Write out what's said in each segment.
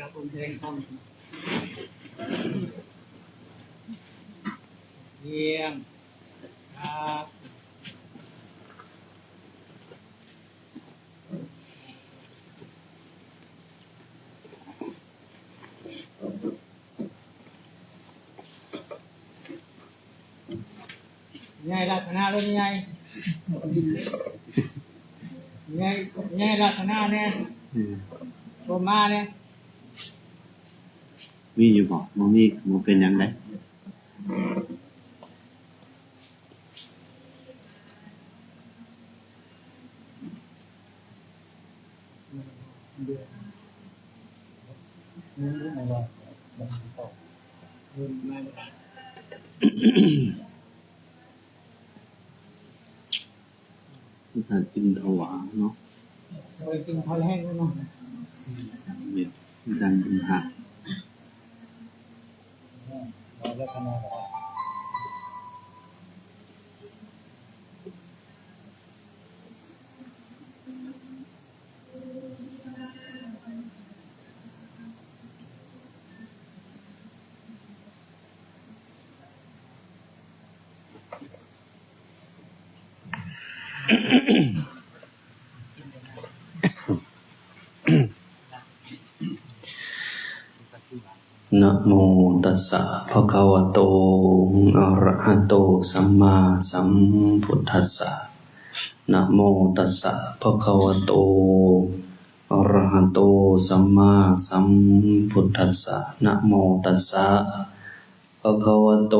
ຮຽງ ຍາຍລັກສະນະເລີຍຍາຍ ຍາຍ ຍາຍລັກສະນະແດ່ ອືມ ໂທມາແດ່ ມີຢູ່ບໍ່? ບໍ່ມີ ບໍ່ເປັນຫຍັງໃດ. ຖ້າກິນເຂົ້າຫວານເນາະ ໂດຍກິນເຂົ້າແລງເນາະ ເຮັດດັງຂຶ້ນຫາ. ນະໂມຕັດສະ ພະຄະວະໂຕ ອະຣະຫະໂຕ ສຳມາສຳພຸດທັດສະ. ນະໂມຕັດສະ ພະຄະວະໂຕ ອະຣະຫະໂຕ ສຳມາສຳພຸດທັດສະ. ນະໂມຕັດສະ ພະຄະວະໂຕ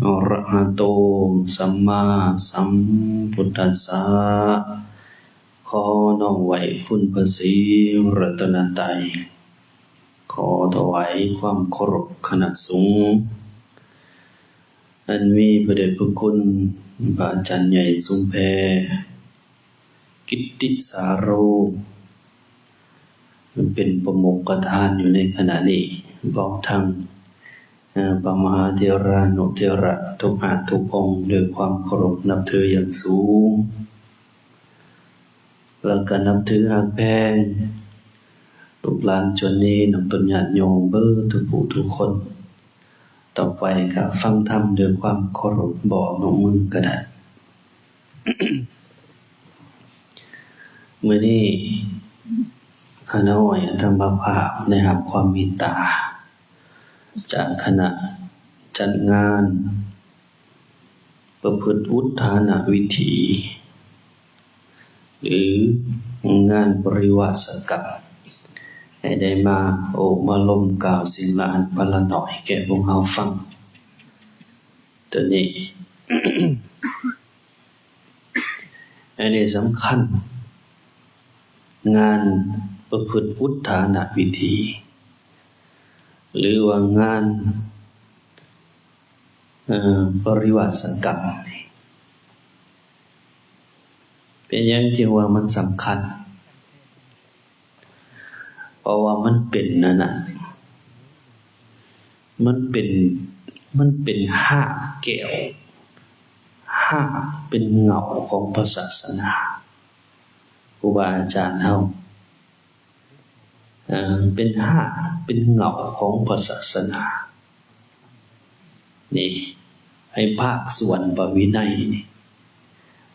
ອະຣະຫະໂຕ ສຳມາສຳພຸດທັດສະ. ຂໍນ້ອມໄຫວ້ຄຸນພະສີລັດຕະນະໄຕ, ຂໍຖວາຍຄວາມເຄົາລົບຄະນະສົງ ອັນມີພະເດດພະຄຸນ ພະອາຈານໃຫຍ່ສົມແພ ກິດຕິສາໂຣ ເປັນປະມຸກປະທານຢູ່ໃນຂະນະນີ້, ພ້ອມທັງ ເອີ ພະມະຫາເຖລານຸເຖລະທຸກອາດທຸກອົງ ດ້ວຍຄວາມເຄົາລົບນັບຖືຢ່າງສູງ ແລະກະນັບຖືຮັກແພງ ລູກຫຼານຊົນນີ້ ນຳຕົ້ນຍາດໂຍມເບິດທຸກຜູ້ທຸກຄົນ. ຕໍ່ໄປກະຟັງທຳດ້ວຍຄວາມເຄົາລົບ ບໍ່ຍົກມືກະໄດ້. ມື້ນີ້ ຄະນະຫ້ອຍອັນທຳມະພາບ ໄດ້ຮັບຄວາມເມດຕາຈາກຄະນະຈັດງານປະພຶດອຸດຖານະວິຖີ ຫຼື ງານປະລິວາສະກັບ ໃຫ້ໄດ້ມາໂອ້ມາລົມກ່າວສິ່ງລະອັນປະລະໜ້ອຍແກ່ພວກເຮົາຟັງ. ໂຕນີ້ ອັນນີ້ສຳຄັນ, ງານປະພຶດອຸດຖານະວິຖີ ຫຼືວ່າງານ ເອີ ປະລິວາສະກັບ. ເປັນຫຍັງຈຶ່ງວ່າມັນສຳຄັນ? ເພາະວ່າມັນເປັນອັນນັ້ນ ມັນເປັນ ມັນເປັນຮາກແກ່ນ ຮາກເປັນເຫງົ້າຂອງພະສາສະໜາ ຄູບາອາຈານເຮົາ ເອີ ເປັນຮາກເປັນເຫງົ້າຂອງພະສາສະໜານີ້ ໃຫ້ພາກສ່ວນພະວິໄນນີ້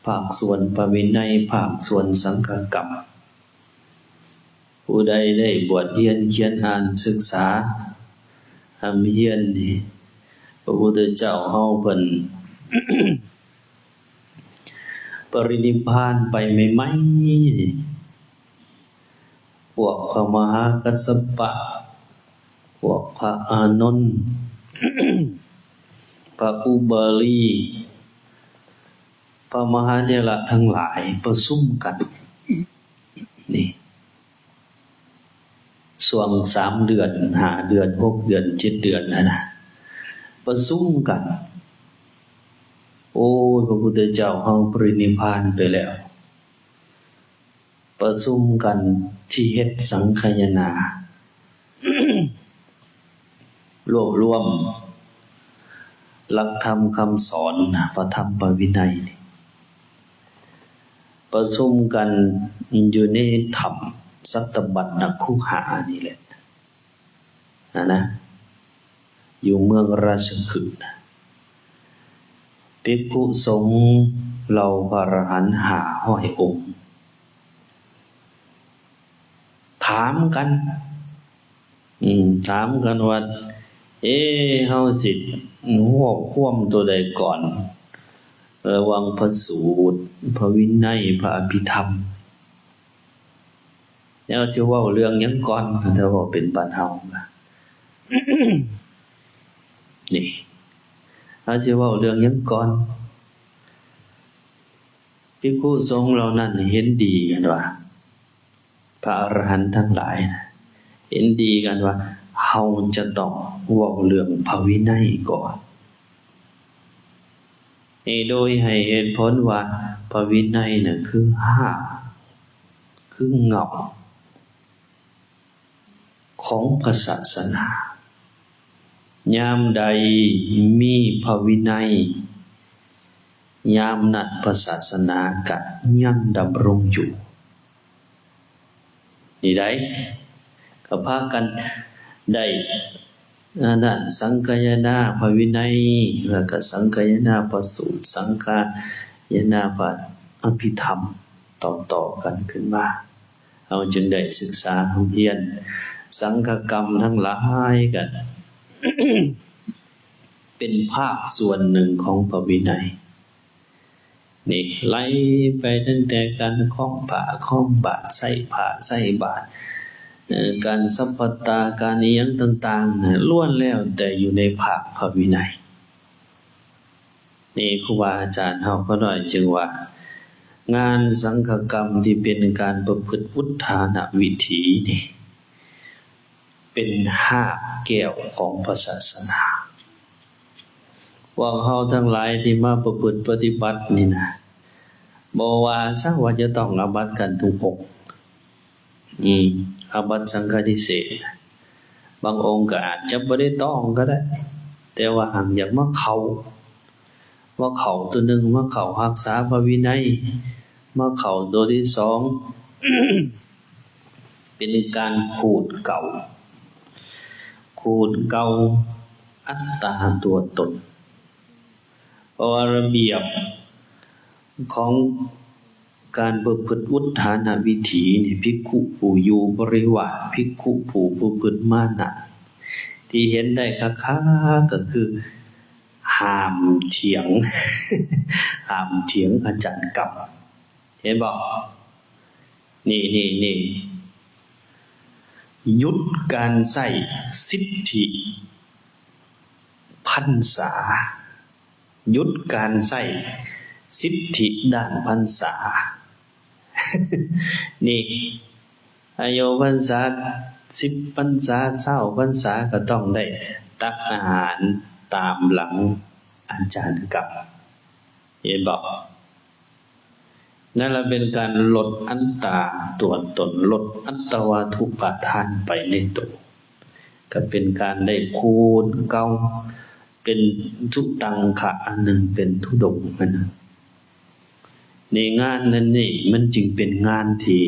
ພາກສ່ວນພະວິໄນ ພາກສ່ວນສັງຄະກັບ ຜູ້ໃດໄດ້ບວດຮຽນຂຽນອ່ານສຶກສາຮ່ຳຮຽນນີ້ ພະພຸດທະເຈົ້າເຮົາເພິ່ນ ປະລິນິບພານໄປໃໝ່ໆນີ້ ພວກພະມະຫາກັດສະປະ ພວກພະອານົນ ພະອຸບາລີ ພະມະຫາເຖລະທັງຫຼາຍປະຊຸມກັນນີ້ ຊ່ວງສາມເດືອນ ຫ້າເດືອນ ຫົກເດືອນ ເຈັດເດືອນຫັ້ນນະ ປະຊຸມກັນ ໂອ້ຍ ພະພຸດທະເຈົ້າເຮົາປະລິນິບພານໄປແລ້ວ ປະຊຸມກັນທີ່ເຮັດສັງຄະຍະນາ ລວບລວມຫຼັກທຳຄຳສອນພະທຳພະວິໄນນີ້ ປະຊຸມກັນຢູ່ໃນຖ້ຳສັດຕະບັນນະຄູຫານີ້ແຫຼະ ຫັ້ນນະ ຢູ່ເມືອງລາຊະຄຶດ ພິກຂຸສົງເຫຼົ່າພະອະລະຫັນຫ້າຮ້ອຍອົງ ຖາມກັນ ອືມ ຖາມກັນວ່າ ເອ ເຮົາຊິຮວບຮວມໂຕໃດກ່ອນ ລະຫວ່າງພະສູດ ພະວິໄນ ພະອະພິທຳ ແລ້ວຊິເວົ້າເລື່ອງຫຍັງກ່ອນ ຖ້າເວົ້າເປັນບ້ານເຮົາ ນີ້ ເຮົາຊິເວົ້າເລື່ອງຫຍັງກ່ອນ? ພິກຂຸສົງເຫຼົ່ານັ້ນເຫັນດີກັນວ່າ ພະອະລະຫັນທັງຫຼາຍນະ ເຫັນດີກັນວ່າ ເຮົາຈະຕ້ອງເວົ້າເລື່ອງພະວິໄນກ່ອນ ນີ້ໂດຍໃຫ້ເຫດຜົນວ່າ ພະວິໄນນະຄືຮາກ ຄືເຫງົ້າ ຂອງພະສາສະໜາ. ຍາມໃດມີພະວິໄນ ຍາມນັ້ນພະສາສະໜາກະຍັງດຳລົງຢູ່ ນີ້ໃດ໋ ກະພາກັນໄດ້ ອັນນັ້ນ ສັງຄະຍານາພະວິໄນ ແລ້ວກະສັງຄະຍານາພະສູດ ສັງຄະຍານາພະອະພິທຳ ຕໍ່ໆກັນຂຶ້ນມາ. ເຮົາຈຶ່ງໄດ້ສຶກສາຮ່ຳຮຽນສັງຄະກຳທັງຫຼາຍ ກະເປັນພາກສ່ວນໜຶ່ງຂອງພະວິໄນ ນີ້ ໄລ່ໄປຕັ້ງແຕ່ການຄ້ອງຜ້າຄ້ອງບາດ ໃສ່ຜ້າໃສ່ບາດ ເອີ ການສັບພັດຕາ ການອີ່ຫຍັງຕ່າງໆ ລ້ວນແລ້ວແຕ່ຢູ່ໃນພາກພະວິໄນ. ນີ້ຄູບາອາຈານເຮົາກໍໜ້ອຍຈຶ່ງວ່າ ງານສັງຄະກຳທີ່ເປັນການປະພຶດວຸດທານະວິຖີນີ້ ເປັນຮາກແກ້ວຂອງພະສາສະໜາ. ພວກເຮົາທັງຫຼາຍທີ່ມາປະພຶດປະຕິບັດນີ້ນະ ບໍ່ວ່າຊະວ່າຈະຕ້ອງອາບັດຂັ້ນທຸກຫົກ ອືມ ອາບັດສັງຄະຕິເສດ ບາງອົງກໍອາດຈະບໍ່ໄດ້ຕ້ອງກໍໄດ້ ແຕ່ວ່າຫາກຢາກມາເຂົ້າ ມາເຂົ້າໂຕໜຶ່ງ ມາເຂົ້າຮັກສາພະວິໄນ ມາເຂົ້າໂຕທີສອງ ເປັນການຂູດເກົ່າ ຂູດເກົ່າອັດຕາຕົວຕົນ. ເພາະວ່າລະບຽບຂອງການປະພຶດວຸດທານະວິຖີນີ້ ພິກຂຸຜູ້ຢູ່ບໍລິວາດ ພິກຂຸຜູ້ປະພຶດມານະ ທີ່ເຫັນໄດ້ຄັກໆ ກໍຄືຫ້າມຖຽງ ຫ້າມຖຽງອາຈານກຳ ເຫັນບໍ່? ນີ້ ນີ້ ນີ້ ຢຸດການໃຊ້ສິດທິພັນສາ ຢຸດການໃຊ້ສິດທິດ້ານພັນສາ ນີ້ ອາຍຸພັນສາສິບພັນສາ ຊາວພັນສາ ກໍຕ້ອງໄດ້ຕັກອາຫານຕາມຫຼັງອາຈານກຳ ເຫັນບໍ່? ນັ້ນລະເປັນການລົດອັດຕາຕົວຕົນ ລົດອັດຕະວາທຸປາທານໄປໃນໂຕ ກໍເປັນການໄດ້ຂູດເກົ່າ ເປັນສຸຕັງຄະອັນໜຶ່ງ ເປັນທຸດົງອັນໜຶ່ງ. ໃນງານນັ້ນນີ້ ມັນຈຶ່ງເປັນງານທີ່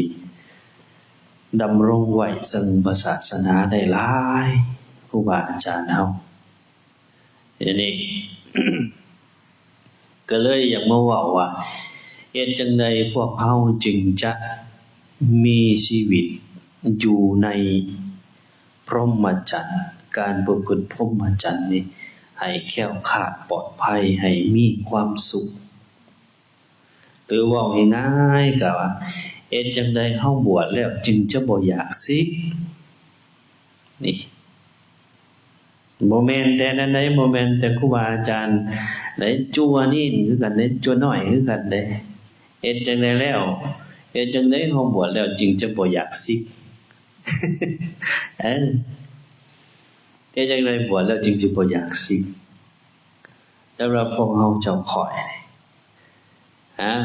ດຳລົງໄວ້ເຊິ່ງພະສາສະໜາໄດ້ຫຼາຍ ຄູບາອາຈານເຮົາ. ອັນນີ້ ກໍເລີຍຢາກມາເວົ້າວ່າ ເຮັດຈັ່ງໃດພວກເຮົາຈຶ່ງຈະມີຊີວິດຢູ່ໃນພົມມະຈັນ ການປະພຶດພົມມະຈັນນີ້ ໃຫ້ແຄ້ວຄາດປອດໄພ ໃຫ້ມີຄວາມສຸກ. ຫຼືເວົ້າງ່າຍໆກໍວ່າ ເຮັດຈັ່ງໃດເຮົາບວດແລ້ວຈຶ່ງຈະບໍ່ຢາກສິກ? ນີ້ ບໍ່ແມ່ນແຕ່ນັ້ນໃດ ບໍ່ແມ່ນແຕ່ຄູບາອາຈານໃດ ຈົວນີ້ຄືກັນເດ້ ຈົວນ້ອຍຄືກັນເດ້. ເຮັດຈັ່ງໃດແລ້ວ ເຮັດຈັ່ງໃດເຮົາບວດແລ້ວຈຶ່ງຈະບໍ່ຢາກສິກ? ເອີ ເຮັດຈັ່ງໃດບວດແລ້ວຈຶ່ງຈະບໍ່ຢາກສິກ? ສຳລັບພວກເຮົາເຈົ້າຂ້ອຍ ອາ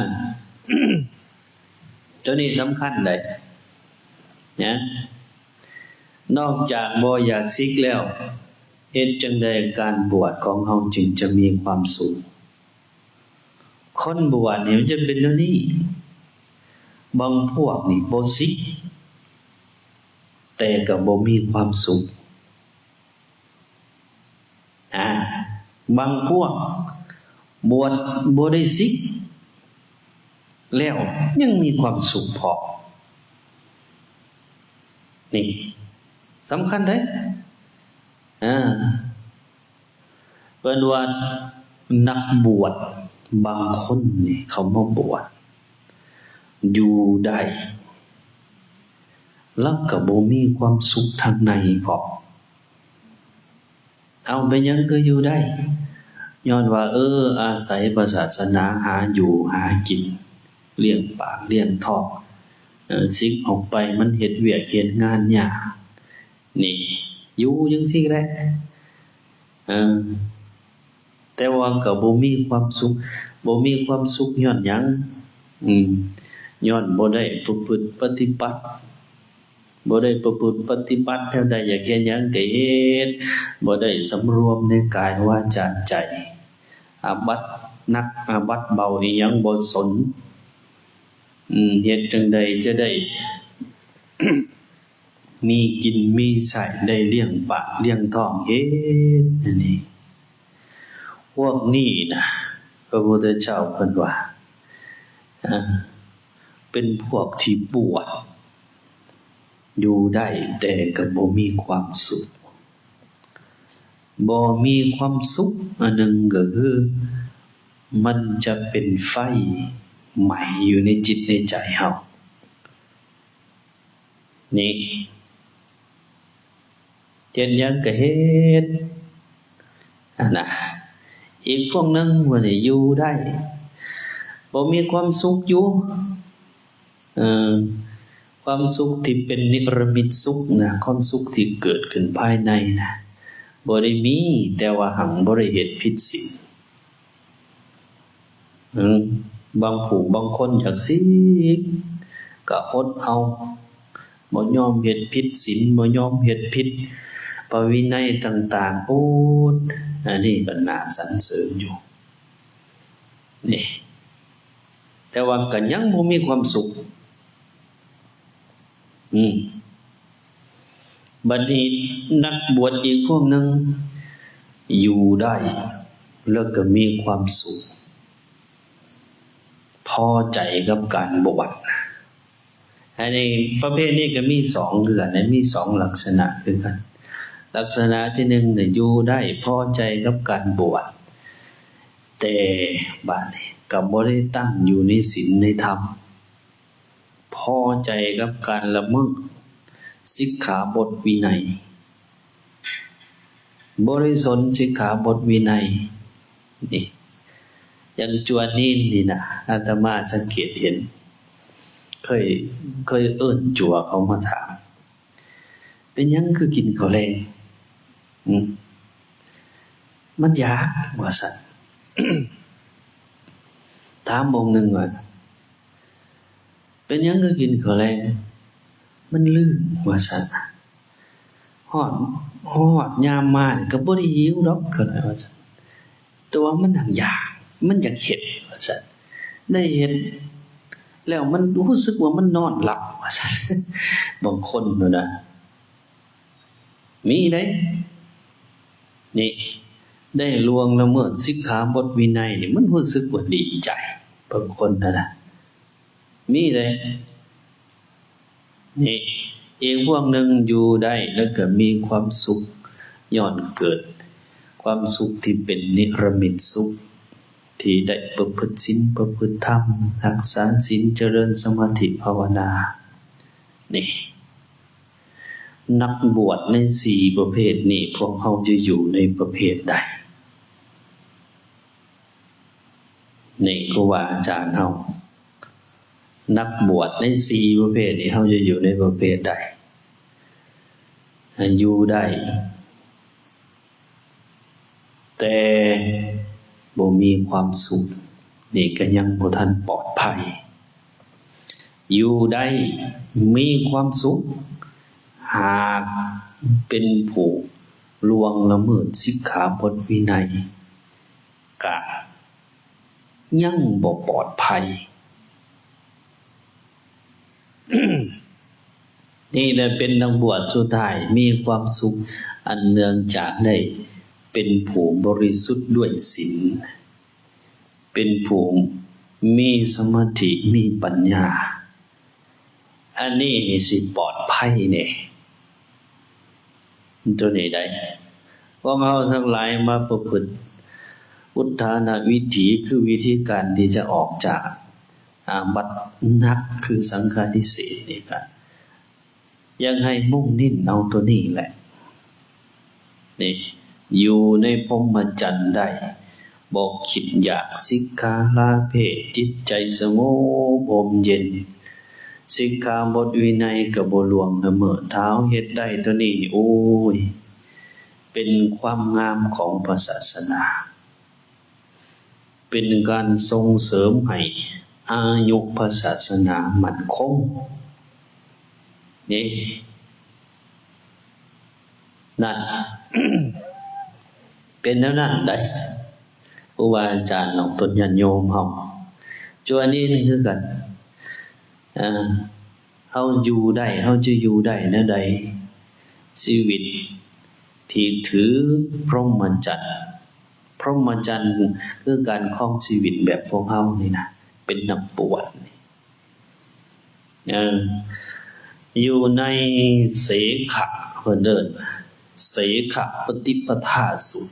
ໂຕນີ້ສຳຄັນໃດ໋ ນະ ນອກຈາກບໍ່ຢາກສິກແລ້ວ ເຮັດຈັ່ງໃດການບວດຂອງເຮົາຈຶ່ງຈະມີຄວາມສຸກ? ຄົນບວດນີ້ມັນຈະເປັນແນວນີ້ ບາງພວກນີ້ບໍ່ສິກ ແຕ່ກໍບໍ່ມີຄວາມສຸກ. ບາງພວກບວດບໍ່ໄດ້ສິກ ແລ້ວຍັງມີຄວາມສຸກພ້ອມ. ນີ້ສຳຄັນເດ້. ເອີ ເພິ່ນວ່ານັກບວດບາງຄົນນີ້ ເຂົາມາບວດຢູ່ໄດ້ ແລ້ວກໍບໍ່ມີຄວາມສຸກທາງໃນພ້ອມ. ເອົາ ເປັນຫຍັງຄືຢູ່ໄດ້? ຍ້ອນວ່າ ເອີ ອາໄສພະສາສະໜາຫາຢູ່ຫາກິນ ລ້ຽງປາກລ້ຽງທ້ອງ, ເອີ ສິກອອກໄປມັນເຮັດວຽກເຮັດງານຍາກ. ນີ້ ຢູ່ຈັ່ງຊີ້ແຫຼະ. ເອີ ແຕ່ວ່າກໍບໍ່ມີຄວາມສຸກ. ບໍ່ມີຄວາມສຸກຍ້ອນຫຍັງ? ອືມ ຍ້ອນບໍ່ໄດ້ປະພຶດປະຕິບັດ. ບໍ່ໄດ້ປະພຶດປະຕິບັດແນວໃດ, ຢາກເຮັດຫຍັງກໍເຮັດ, ບໍ່ໄດ້ສຳລວມໃນກາຍວາຈາໃຈ. ອາບັດໜັກອາບັດເບົາອີ່ຫຍັງບໍ່ສົນ. ອືມ ເຮັດຈັ່ງໃດຈະໄດ້ ມີກິນມີໃຊ້ ໄດ້ລ້ຽງປາກລ້ຽງທ້ອງເຮັດອັນນີ້. ພວກນີ້ນະ ພະພຸດທະເຈົ້າເພິ່ນວ່າ ເປັນພວກທີ່ບວດ ຢູ່ໄດ້ແຕ່ກໍບໍ່ມີຄວາມສຸກ. ບໍ່ມີຄວາມສຸກອັນໜຶ່ງກໍຄື ມັນຈະເປັນໄຟໄໝ້ຢູ່ໃນຈິດໃນໃຈເຮົາ. ນີ້ ເຮັດຫຍັງກໍເຮັດຫັ້ນນະ. ອີກພວກໜຶ່ງວ່ານີ້ຢູ່ໄດ້ ບໍ່ມີຄວາມສຸກຢູ່ ເອີ ຄວາມສຸກທີ່ເປັນນິຣະມິດສຸກນະ, ຄວາມສຸກທີ່ເກີດຂຶ້ນພາຍໃນນະ ບໍ່ໄດ້ມີ, ແຕ່ວ່າຫັງບໍ່ໄດ້ເຮັດຜິດສິນ. ເອີ ບາງຜູ້ບາງຄົນຢາກສິກ ກໍອົດເອົາ, ບໍ່ຍອມເຮັດຜິດສິນ, ບໍ່ຍອມເຮັດຜິດພະວິໄນຕ່າງໆ, ອົດ, ອັນນີ້ກໍໜ້າສັນເສີນຢູ່. ນີ້ ແຕ່ວ່າກໍຍັງບໍ່ມີຄວາມສຸກ. ອືມ ບັດນີ້ນັກບວດອີກພວກໜຶ່ງຢູ່ໄດ້ ແລ້ວກໍມີຄວາມສຸກ ພໍໃຈກັບການບວດ. ອັນນີ້ປະເພດນີ້ກໍມີສອງເທື່ອນະ, ມີສອງລັກສະນະຄືກັນ. ລັກສະນະທີໜຶ່ງນີ້ຢູ່ໄດ້ ພໍໃຈກັບການບວດ ແຕ່ບາດນີ້ກໍບໍ່ໄດ້ຕັ້ງຢູ່ໃນສິນໃນທຳ, ພໍໃຈກັບການລະເມີດສິກຂາບົດວິໄນ. ບໍລິສຸດສິກຂາບົດວິໄນນີ້ ຢ່າງຈົວນີນນີ້ນະ ອາດຕະມາສັງເກດເຫັນ ເຄີຍ ເຄີຍເອີ້ນຈົວເຂົາມາຖາມ ເປັນຫຍັງຄືກິນເຂົ້າແລງ? ອືມ ມັນຢາກ ວ່າຊັ້ນ. ຖາມອົງໜຶ່ງວ່າ ເປັນຫຍັງຄືກິນເຂົ້າແລງ? ມັນລືມ ວ່າຊັ້ນ. ຮອດ ຮອດຍາມມານີ້ກໍບໍ່ໄດ້ຫິວດອກ ເພິ່ນວ່າຊັ້ນ, ແຕ່ວ່າມັນຫັ້ນຢາກ ມັນຢາກເຮັດ ວ່າຊັ້ນ, ໄດ້ເຮັດແລ້ວມັນຮູ້ສຶກວ່າມັນນອນຫຼັບ ວ່າຊັ້ນ. ບາງຄົນພຸ້ນນະ ມີເດ້ ນີ້ ໄດ້ລ່ວງລະເມີດສິກຂາບົດວິໄນນີ້ ມັນຮູ້ສຶກວ່າດີໃຈ ບາງຄົນຫັ້ນນະ ມີເດ້. ນີ້ ອີກພວກໜຶ່ງຢູ່ໄດ້ ແລ້ວກໍມີຄວາມສຸກ ຍ້ອນເກີດຄວາມສຸກທີ່ເປັນນິຣະມິດສຸກ ທີ່ໄດ້ປະພຶດສິນປະພຶດທຳ ຮັກສາສິນ ຈະເລີນສະມາທິພາວະນາ. ນີ້ ນັກບວດໃນສີ່ປະເພດນີ້ ພວກເຮົາຈະຢູ່ໃນປະເພດໃດ? ນີ້ ຄູບາອາຈານເຮົາ ນັກບວດໃນສີ່ປະເພດນີ້ ເຮົາຈະຢູ່ໃນປະເພດໃດ? ຢູ່ໄດ້ ແຕ່ບໍ່ມີຄວາມສຸກ ນີ້ກໍຍັງບໍ່ທັນປອດໄພ. ຢູ່ໄດ້ ມີຄວາມສຸກ ຫາກເປັນຜູ້ລ່ວງລະເມີດສິກຂາບົດວິໄນ ກະຍັງບໍ່ປອດໄພ. ນີ້ແຫຼະເປັນນັກບວດສຸດທ້າຍມີຄວາມສຸກ ອັນເນື່ອງຈາກໄດ້ ເປັນຜູ້ບໍລິສຸດດ້ວຍສິນ, ເປັນຜູ້ມີສະມາທິ ມີປັນຍາ, ອັນນີ້ນີ້ຊິປອດໄພແດ່. ໂຕນີ້ໄດ໋ ພວກເຮົາທັງຫຼາຍມາປະພຶດອຸດທານະວິຖີ ຄືວິທີການທີ່ຈະອອກຈາກອາບັດໜັກ ຄືສັງຄະນິເສດນີ້ກະ ຢາກໃຫ້ມຸ່ງເນັ້ນເອົາໂຕນີ້ແຫຼະ ນີ້ ຢູ່ໃນພົມມະຈັນໄດ້ ບໍ່ຄິດຢາກ ສິກຂາລາເພດ ຈິດໃຈສະຫງົບຮົ່ມເຢັນ ສິກຂາບົດວິໄນກໍບໍ່ລ່ວງລະເມີດ. ຖ້າເຮົາເຮັດໄດ້ໂຕນີ້ ໂອ້ຍ ເປັນຄວາມງາມຂອງພະສາສະໜາ. ເປັນການສົ່ງເສີມໃຫ້ອາຍຸພະສາສະໜາໝັ້ນຄົງເດ້. ນັ້ນ ເປັນແນວນັ້ນໄດ໋ ຄູບາອາຈານເນາະ ເພິ່ນ ຍາດໂຍມເຮົາ ຈຸອັນນີ້ຄືກັນ ເອີ ເຮົາຢູ່ໄດ້ ເຮົາຈະຢູ່ໄດ້ແນວໃດ? ຊີວິດທີ່ຖືພົມມະຈັນ ພົມມະຈັນຄືການຄອງຊີວິດແບບພວກເຮົານີ້ນະ ເປັນນັກບວດນີ້ ເອີ ຢູ່ໃນເສຂະ ເພິ່ນເອີ້ນເສຂະປະຕິປະທາສູດ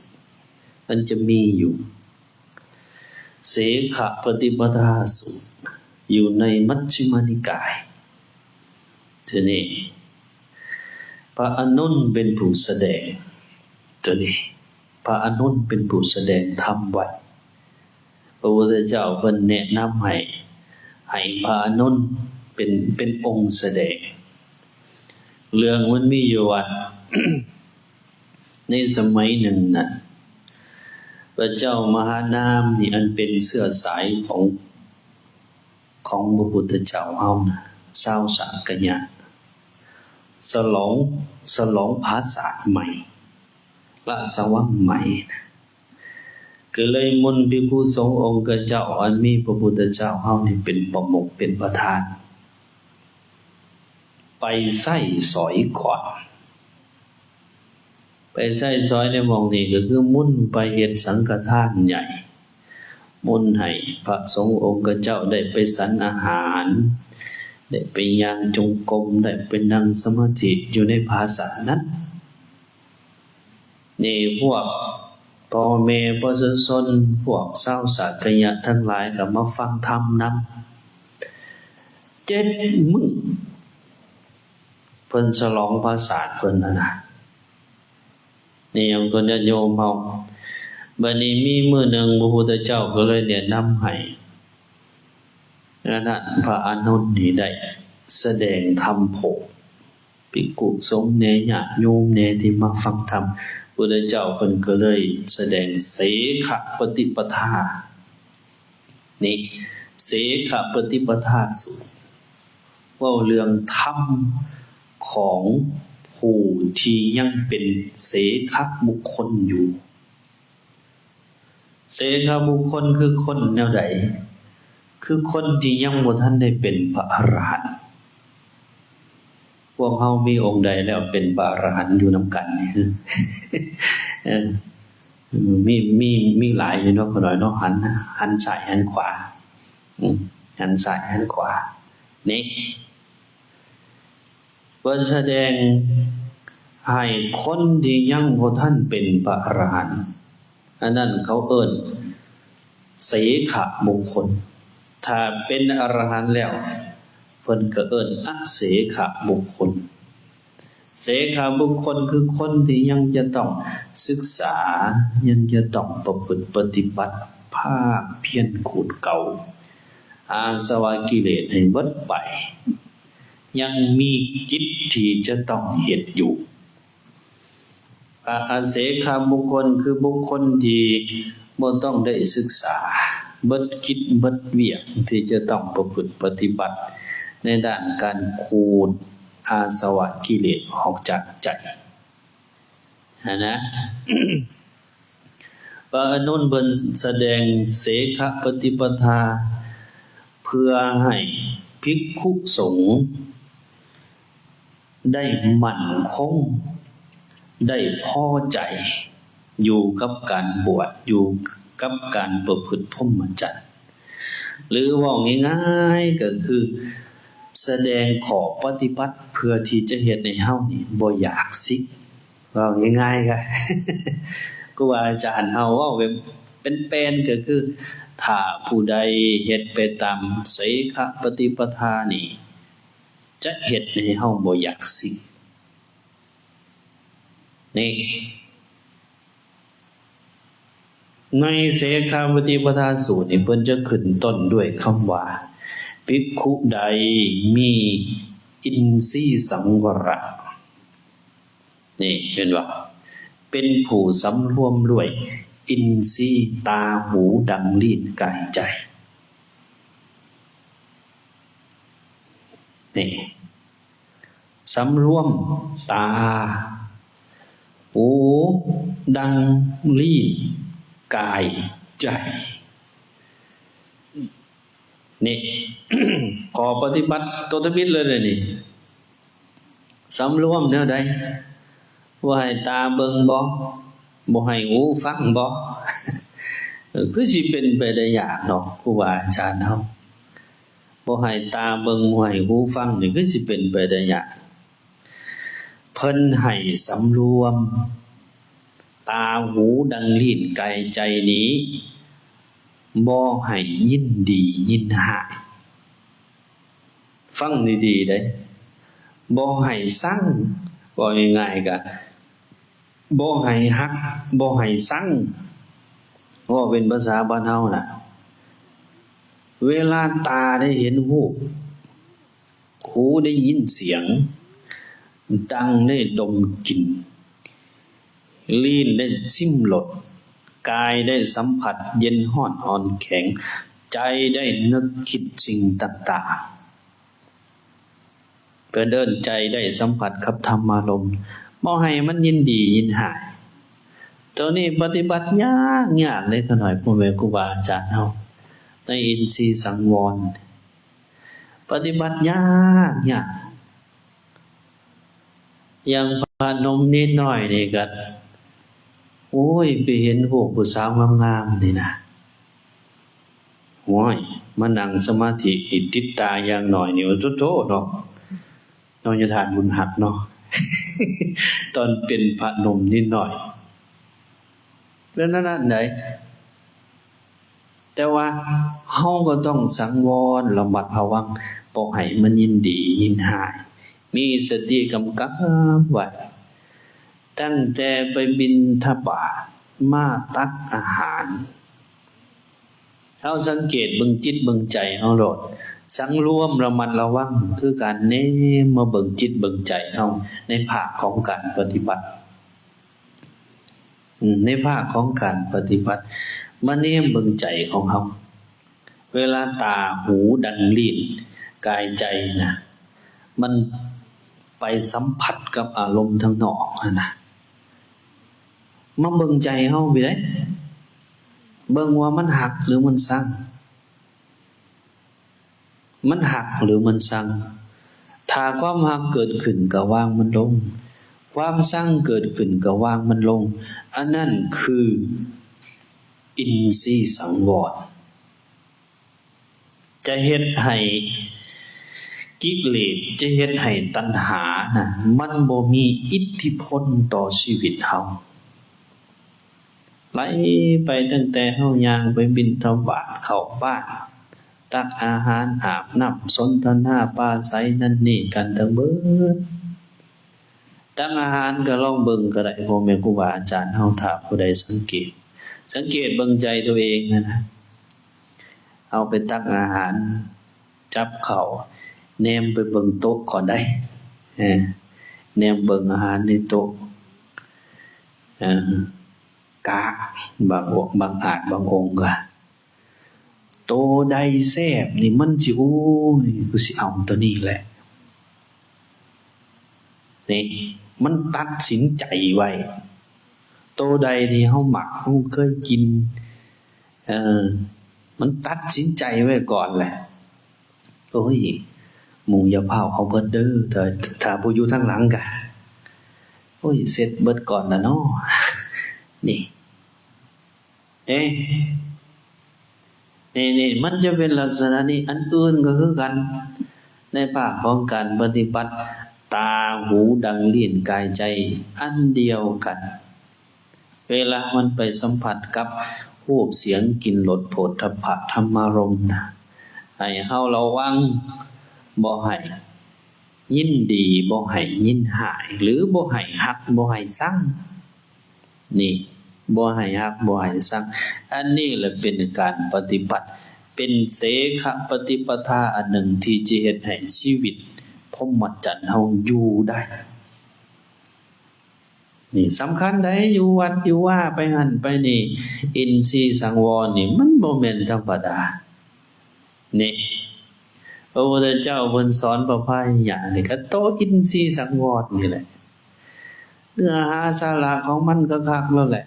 ມັນຈະມີຢູ່ ເສຂະປະຕິປະທາສູດ ຢູ່ໃນມັດຊິມະນິກາຍ. ທີນີ້ ພະອານົນເປັນຜູ້ສະແດງ ໂຕນີ້ ພະອານົນເປັນຜູ້ສະແດງທຳໄວ້. ພະພຸດທະເຈົ້າເພິ່ນແນະນຳໃຫ້ ໃຫ້ພະອານົນເປັນ ເປັນອົງສະແດງ. ເລື່ອງມັນມີຢູ່ວ່າ ໃນສະໄໝໜຶ່ງນັ້ນ ພະເຈົ້າມະຫານາມນີ້ ອັນເປັນເຊື້ອສາຍຂອງ ຂອງພະພຸດທະເຈົ້າເຮົານະ ຊາວສາກະຍະ ສະຫຼອງ ສະຫຼອງຜາສາດໃໝ່ ລາຊະວັງໃໝ່ນະ ກໍເລີຍມົນພິກຂຸສົງອົງຄະເຈົ້າ ອັນມີພະພຸດທະເຈົ້າເຮົານີ້ເປັນປະມຸກ ເປັນປະທານ ໄປໃຊ້ສອຍກ່ອນ. ໄປໃຊ້ສອຍໃນໝ່ອງນີ້ກໍຄືມົນໄປເຮັດສັງຄະທານໃຫຍ່ ມົນໃຫ້ພະສົງອົງຄະເຈົ້າໄດ້ໄປສັນອາຫານ ໄດ້ໄປຍ່າງຈົງກົມ ໄດ້ໄປນັ່ງສະມາທິຢູ່ໃນຜາສາດນັ້ນ. ນີ້ພວກພໍ່ແມ່ປະຊາຊົນ ພວກຊາວສາກະຍະທັງຫຼາຍກໍມາຟັງທຳນຳ ເຈັດມື້ ເພິ່ນສະຫຼອງຜາສາດເພິ່ນຫັ້ນນະ ນີ້ ໂຍມ ເພິ່ນຍາດໂຍມເຮົາ. ບັດນີ້ມີມື້ໜຶ່ງ ພະພຸດທະເຈົ້າກໍເລີຍແນະນຳໃຫ້ ອັນນັ້ນ ພະອານົນນີ້ໄດ້ສະແດງທຳໂພດ ພິກຂຸສົງແດ່ ຍາດໂຍມແດ່ ທີ່ມາຟັງທຳ ພຸດທະເຈົ້າເພິ່ນກໍເລີຍສະແດງເສຂະປະຕິປະທາ ນີ້ ເສຂະປະຕິປະທາສູດ ເວົ້າເລື່ອງທຳຂອງຜູ້ທີ່ຍັງເປັນເສຂະບຸກຄົນຢູ່. ເສຂະບຸກຄົນຄືຄົນແນວໃດ? ຄືຄົນທີ່ຍັງບໍ່ທັນໄດ້ເປັນພະອະລະຫັນ. ພວກເຮົາມີອົງໃດແລ້ວເປັນພະອະລະຫັນຢູ່ນຳກັນນີ້? ເອີ ມີ ມີ ມີຫຼາຍຢູ່ເນາະ ພໍ່ນ້ອຍເນາະ ຫັນ ຫັນຊ້າຍຫັນຂວາ ອືມ ຫັນຊ້າຍຫັນຂວາ ນີ້ ເພິ່ນສະແດງໃຫ້ຄົນທີ່ຍັງບໍ່ທັນເປັນພະອະລະຫັນ ອັນນັ້ນເຂົາເອີ້ນເສຂະບຸກຄົນ. ຖ້າເປັນອະລະຫັນແລ້ວ ເພິ່ນກໍເອີ້ນອະເສຂະບຸກຄົນ. ເສຂະບຸກຄົນຄືຄົນທີ່ຍັງຈະຕ້ອງສຶກສາ, ຍັງຈະຕ້ອງປະພຶດປະຕິບັດ, ພາກພຽນຂູດເກົາ, ອາສະວະກິເລດໃຫ້ເບິດໄປ, ຍັງມີກິດທີ່ຈະຕ້ອງເຮັດຢູ່. ອະເສຂະບຸກຄົນຄືບຸກຄົນທີ່ບໍ່ຕ້ອງໄດ້ສຶກສາ, ເບິດກິດເບິດວຽກທີ່ຈະຕ້ອງປະພຶດປະຕິບັດໃນດ້ານການຂູດອາສະວະກິເລດອອກຈາກໃຈຫັ້ນນະ. ພະອານົນເພິ່ນສະແດງເສຂະປະຕິປະທາ ເພື່ອໃຫ້ພິກຂຸສົງ ໄດ້ໝັ້ນຄົງ, ໄດ້ພໍໃຈ, ຢູ່ກັບການບວດ, ຢູ່ກັບການປະພຶດພົມມະຈັນ ຫຼືເວົ້າງ່າຍໆກໍຄື ສະແດງຂໍ້ປະຕິບັດເພື່ອທີ່ຈະເຮັດໃຫ້ເຮົານີ້ບໍ່ຢາກສິກ. ເວົ້າງ່າຍໆ ກໍ ຄູບາອາຈານເຮົາເວົ້າແບບແປນໆ ກໍຄື ຖ້າຜູ້ໃດເຮັດໄປຕາມເສຂະປະຕິປະທານີ້ ຈະເຮັດໃຫ້ເຮົາບໍ່ຢາກສິກ. ນີ້ ໃນເສຂະປະຕິປະທາສູດນີ້ ເພິ່ນຈະຂຶ້ນຕົ້ນດ້ວຍຄຳວ່າ ພິກຂຸໃດມີອິນຊີສັງວະລະ ນີ້ ເຫັນບໍ່? ເປັນຜູ້ສຳລວມດ້ວຍອິນຊີ ຕາ, ຫູ, ດັງ, ລີ້ນ, ກາຍ, ໃຈ. ນີ້ ສຳລວມຕາ, ຫູ, ດັງ, ລີ້ນ, ກາຍ, ໃຈ. ນີ້ ຂໍ້ປະຕິບັດໂຕທຳອິດເລີຍເດນີ້. ສຳລວມແນວໃດ? ບໍ່ໃຫ້ຕາເບິ່ງບໍ? ບໍ່ໃຫ້ຫູຟັງບໍ? ຄືຊິເປັນໄປໄດ້ຍາກເນາະ ຄູບາອາຈານເຮົາ. ບໍ່ໃຫ້ຕາເບິ່ງ, ບໍ່ໃຫ້ຫູຟັງນີ້ ຄືຊິເປັນໄປໄດ້ຍາກ. ເພິ່ນໃຫ້ສຳລວມຕາ, ຫູ, ດັງ, ລີ້ນ, ກາຍ, ໃຈນີ້ ບໍ່ໃຫ້ຍິນດີຍິນຮ້າຍ. ຟັງດີໆເດ້. ບໍ່ໃຫ້ຊັງ, ເວົ້າງ່າຍໆ ກະບໍ່ໃຫ້ຮັກ, ບໍ່ໃຫ້ຊັງ. ເວົ້າເປັນພາສາບ້ານເຮົານະ, ເວລາຕາໄດ້ເຫັນຮູບ, ຫູໄດ້ຍິນສຽງ, ດັງໄດ້ດົມກິ່ນ, ລີ້ນໄດ້ຊິມລົດ, ກາຍໄດ້ສຳຜັດເຢັນຮ້ອນອ່ອນແຂງ, ໃຈໄດ້ນຶກຄິດສິ່ງຕ່າງໆ. ເພິ່ນເອີ້ນໃຈໄດ້ສຳຜັດກັບທຳມາລົມ, ບໍ່ໃຫ້ມັນຍິນດີຍິນຮ້າຍ. ໂຕນີ້ປະຕິບັດຍາກໆເດ້ ຂ້ານ້ອຍ ພໍ່ແມ່ຄູບາອາຈານເຮົາ ໃນອິນຊີສັງວອນ. ປະຕິບັດຍາກໆ ຢ່າງພະນົມນິດໜ້ອຍນີ້ກະ ໂອ້ຍ ໄປເຫັນພວກຜູ້ສາວງາມໆນີ້ນະ ໂອ້ຍ ມານັ່ງສະມາທິນີ້ ຕິດຕາຢ່າງໜ້ອຍນີ້ ໂອ້ໂທໆເນາະ ເນາະ ຍາທ່ານບຸນຮັກເນາະ ຕອນເປັນພະນົມນິດໜ້ອຍ ເປັນແນວນັ້ນໃດ. ແຕ່ວ່າເຮົາກໍຕ້ອງສັງວອນລະມັດລະວັງ ບໍ່ໃຫ້ມັນຍິນດີຍິນຮ້າຍ, ມີສະຕິກຳກັບໄວ້ ຕັ້ງແຕ່ໄປບິນທະບາດ ມາຕັກອາຫານ. ເຮົາສັງເກດເບິ່ງຈິດເບິ່ງໃຈເຮົາໂລດ, ສັງລວມລະມັດລະວັງ ຄືການແນມມາເບິ່ງຈິດເບິ່ງໃຈເຮົາ ໃນພາກຂອງການປະຕິບັດ. ອືມ ໃນພາກຂອງການປະຕິບັດ ມາແນມເບິ່ງໃຈຂອງເຮົາ ເວລາຕາ, ຫູ, ດັງ, ລີ້ນ, ກາຍ, ໃຈນະ ມັນໄປສຳຜັດກັບອາລົມທາງນອກຫັ້ນນະ ມາເບິ່ງໃຈເຮົາພີ້ເດ້ ເບິ່ງວ່າມັນຮັກ ຫຼື ມັນຊັງ. ມັນຮັກ ຫຼື ມັນຊັງ? ຖ້າຄວາມຮັກເກີດຂຶ້ນກໍວາງມັນລົງ, ຄວາມຊັງເກີດຂຶ້ນກໍວາງມັນລົງ, ອັນນັ້ນຄືອິນຊີສັງວອນ ຈະເຮັດໃຫ້ກິເລດ, ຈະເຮັດໃຫ້ຕັນຫານະ ມັນບໍ່ມີອິດທິພົນຕໍ່ຊີວິດເຮົາ. ໄລ່ໄປຕັ້ງແຕ່ເຮົາຍ່າງໄປບິນທະບາດ, ເຂົ້າບ້ານ, ຕັກອາຫານ, ອາບນ້ຳ, ສົນທະນາປາໄສນັ້ນນີ້ກັນທັງເບີດ. ຕັກອາຫານກໍລອງເບິ່ງກໍໄດ້ ພໍ່ແມ່ຄູບາອາຈານເຮົາ ຖ້າຜູ້ໃດສັງເກດ, ສັງເກດເບິ່ງໃຈຕົວເອງຫັ້ນນະ. ເຮົາໄປຕັກອາຫານ, ຈັບເຂົ້າ, ແນມໄປເບິ່ງໂຕະກ່ອນໄດ໋. ເອີ, ແນມເບິ່ງອາຫານໃນໂຕະ. ເອີ, ກະບາງອົງ, ບາງອາດ, ບາງອົງກະ ໂຕໃດແຊບນີ້ມັນຊິ ໂອ້ຍ ກູຊິເອົາໂຕນີ້ແຫຼະ. ນີ້ ມັນຕັດສິນໃຈໄວ້. ໂຕໃດທີ່ເຮົາມັກ, ເຮົາເຄີຍກິນ, ເອີ, ມັນຕັດສິນໃຈໄວ້ກ່ອນແຫຼະ. ໂອ້ຍ ໝູຢ່າຟ້າວເອົາເບິດເດີ, ຖ້າ, ຖ້າຜູ້ຢູ່ທາງຫຼັງກະ ໂອ້ຍ ເສັດເບິດກ່ອນລະເນາະ. ນີ້ ເດ້ ນີ້ໆ ມັນຈະເປັນລັກສະນະນີ້. ອັນອື່ນກໍຄືກັນ ໃນພາກຂອງການປະຕິບັດ ຕາ ຫູ ດັງ ລີ້ນ ກາຍ ໃຈ ອັນດຽວກັນ. ເວລາມັນໄປສຳຜັດກັບຮູບ ສຽງ ກິ່ນ ລົດ ໂຜດຖັບພະ ທຳມາລົມນະ ໃຫ້ເຮົາລະວັງ ບໍ່ໃຫ້ຍິນດີ ບໍ່ໃຫ້ຍິນຮ້າຍ ຫຼື ບໍ່ໃຫ້ຮັກ ບໍ່ໃຫ້ຊັງ. ນີ້ ບໍ່ໃຫ້ຮັກ ບໍ່ໃຫ້ຊັງ. ອັນນີ້ແຫຼະເປັນການປະຕິບັດ ເປັນເສຂະປະຕິປະທາອັນໜຶ່ງທີ່ຈະເຮັດໃຫ້ຊີວິດພົມມະຈັນເຮົາຢູ່ໄດ້. ນີ້ສຳຄັນໃດ໋ ຢູ່ວັດຢູ່ວາໄປຫັ້ນໄປນີ້ ອິນຊີສັງວອນນີ້ມັນບໍ່ແມ່ນທຳມະດາ. ນີ້ ພະພຸດທະເຈົ້າເພິ່ນສອນພະພາຫິຍະນີ້ ກໍໂຕອິນຊີສັງວອນນີ້ແຫຼະ ເນື້ອຫາສາລະຂອງມັນຄັກໆ ແລ້ວແຫຼະ.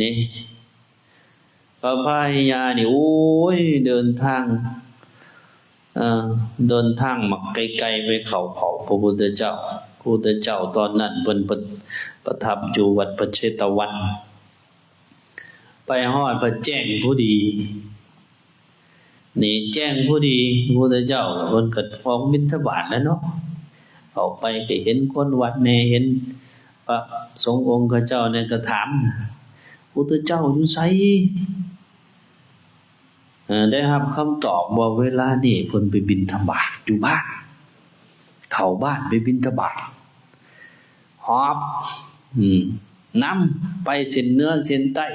ນີ້ ພະພາຫິຍະນີ້ ໂອ້ຍ ເດີນທາງ ເອີ ເດີນທາງບັກໄກໆ ໄປເຂົ້າເຝົ້າພະພຸດທະເຈົ້າ. ພະພຸດທະເຈົ້າຕອນນັ້ນເພິ່ນປະ ປະທັບຢູ່ວັດພະເຊຕະວັນ ໄປຮອດພະແຈ້ງພໍດີ. ນີ້ແຈ້ງພໍດີ ພະພຸດທະເຈົ້າເພິ່ນກໍອອກບິນທະບາດແລ້ວເນາະ ເຂົ້າໄປກໍເຫັນຄົນວັດແດ່ ເຫັນພະສົງອົງຄະເຈົ້າແດ່ ກໍຖາມ ພຸດທະເຈົ້າຢູ່ໃສ? ເອີ ໄດ້ຮັບຄຳຕອບວ່າເວລານີ້ເພິ່ນໄປບິນທະບາດຢູ່ບ້ານ ເຂົ້າບ້ານໄປບິນທະບາດ ຫອບ ອືມ ນຳໄປເສັ້ນເໜືອເສັ້ນໃຕ້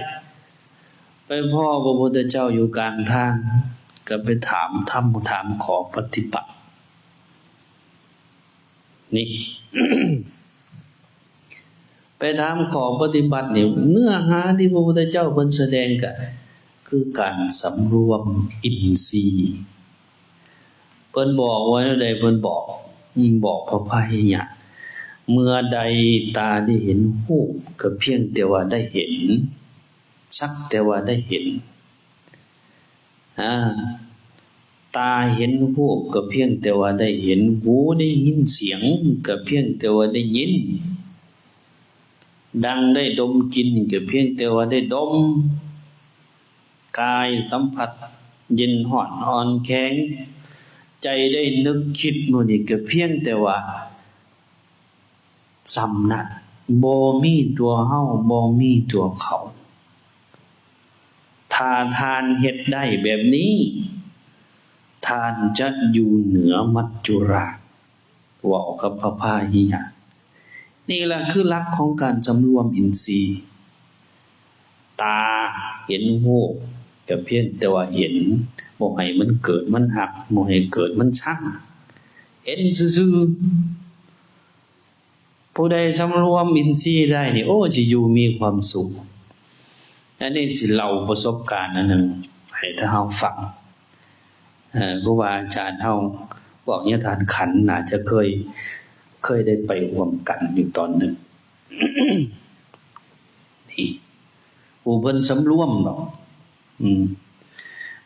ໄປພໍ້ພະພຸດທະເຈົ້າຢູ່ກາງທາງ ກໍໄປຖາມທຳ ຖາມຂໍ້ປະຕິບັດ. ນີ້ ໄປຖາມຂໍ້ປະຕິບັດນີ້ ເນື້ອຫາທີ່ພະພຸດທະເຈົ້າເພິ່ນສະແດງກໍຄືການສຳລວມອິນຊີ. ເພິ່ນບອກວ່າແນວໃດ? ເພິ່ນບອກ ອືມ ບອກພະພາຫິຍະ ເມື່ອໃດຕາໄດ້ເຫັນຮູບ ກໍພຽງແຕ່ວ່າໄດ້ເຫັນ ສັກແຕ່ວ່າໄດ້ເຫັນ. ອາ ຕາເຫັນຮູບກໍພຽງແຕ່ວ່າໄດ້ເຫັນ, ຫູໄດ້ຍິນສຽງກໍພຽງແຕ່ວ່າໄດ້ຍິນ, ດັງໄດ້ດົມກິ່ນກໍພຽງແຕ່ວ່າໄດ້ດົມ, ກາຍສຳຜັດເຢັນຮ້ອນອ່ອນແຂງ, ໃຈໄດ້ນຶກຄິດໝູ່ນີ້ກໍພຽງແຕ່ວ່າ ສ່ຳນັ້ນ, ບໍ່ມີຕົວເຮົາ, ບໍ່ມີຕົວເຂົາ. ຖ້າທ່ານເຮັດໄດ້ແບບນີ້, ທ່ານຈະຢູ່ເໜືອມັດຈຸລາດ, ເວົ້າກັບພະພາຫິຍະ. ນີ້ລະຄືຫຼັກຂອງການສຳລວມອິນຊີ. ຕາເຫັນຮູບ ກໍພຽງແຕ່ວ່າເຫັນ, ບໍ່ໃຫ້ມັນເກີດມັນຮັກ, ບໍ່ໃຫ້ເກີດມັນຊັງ, ເຫັນຊື່ໆ. ຜູ້ໃດສຳລວມອິນຊີໄດ້ນີ້ ໂອ້ ຊິຢູ່ມີຄວາມສຸກ. ອັນນີ້ຊິເລົ່າປະສົບການອັນໜຶ່ງໃຫ້ທ່ານເຮົາຟັງ. ເອີ ຄູບາອາຈານເຮົາ ພວກຍາທ່ານຂັນ ໜ້າຈະເຄີຍ, ເຄີຍໄດ້ໄປຮ່ວມກັນຢູ່ຕອນໜຶ່ງ. ນີ້ ຜູ້ເພິ່ນສຳລວມດອກ. ອືມ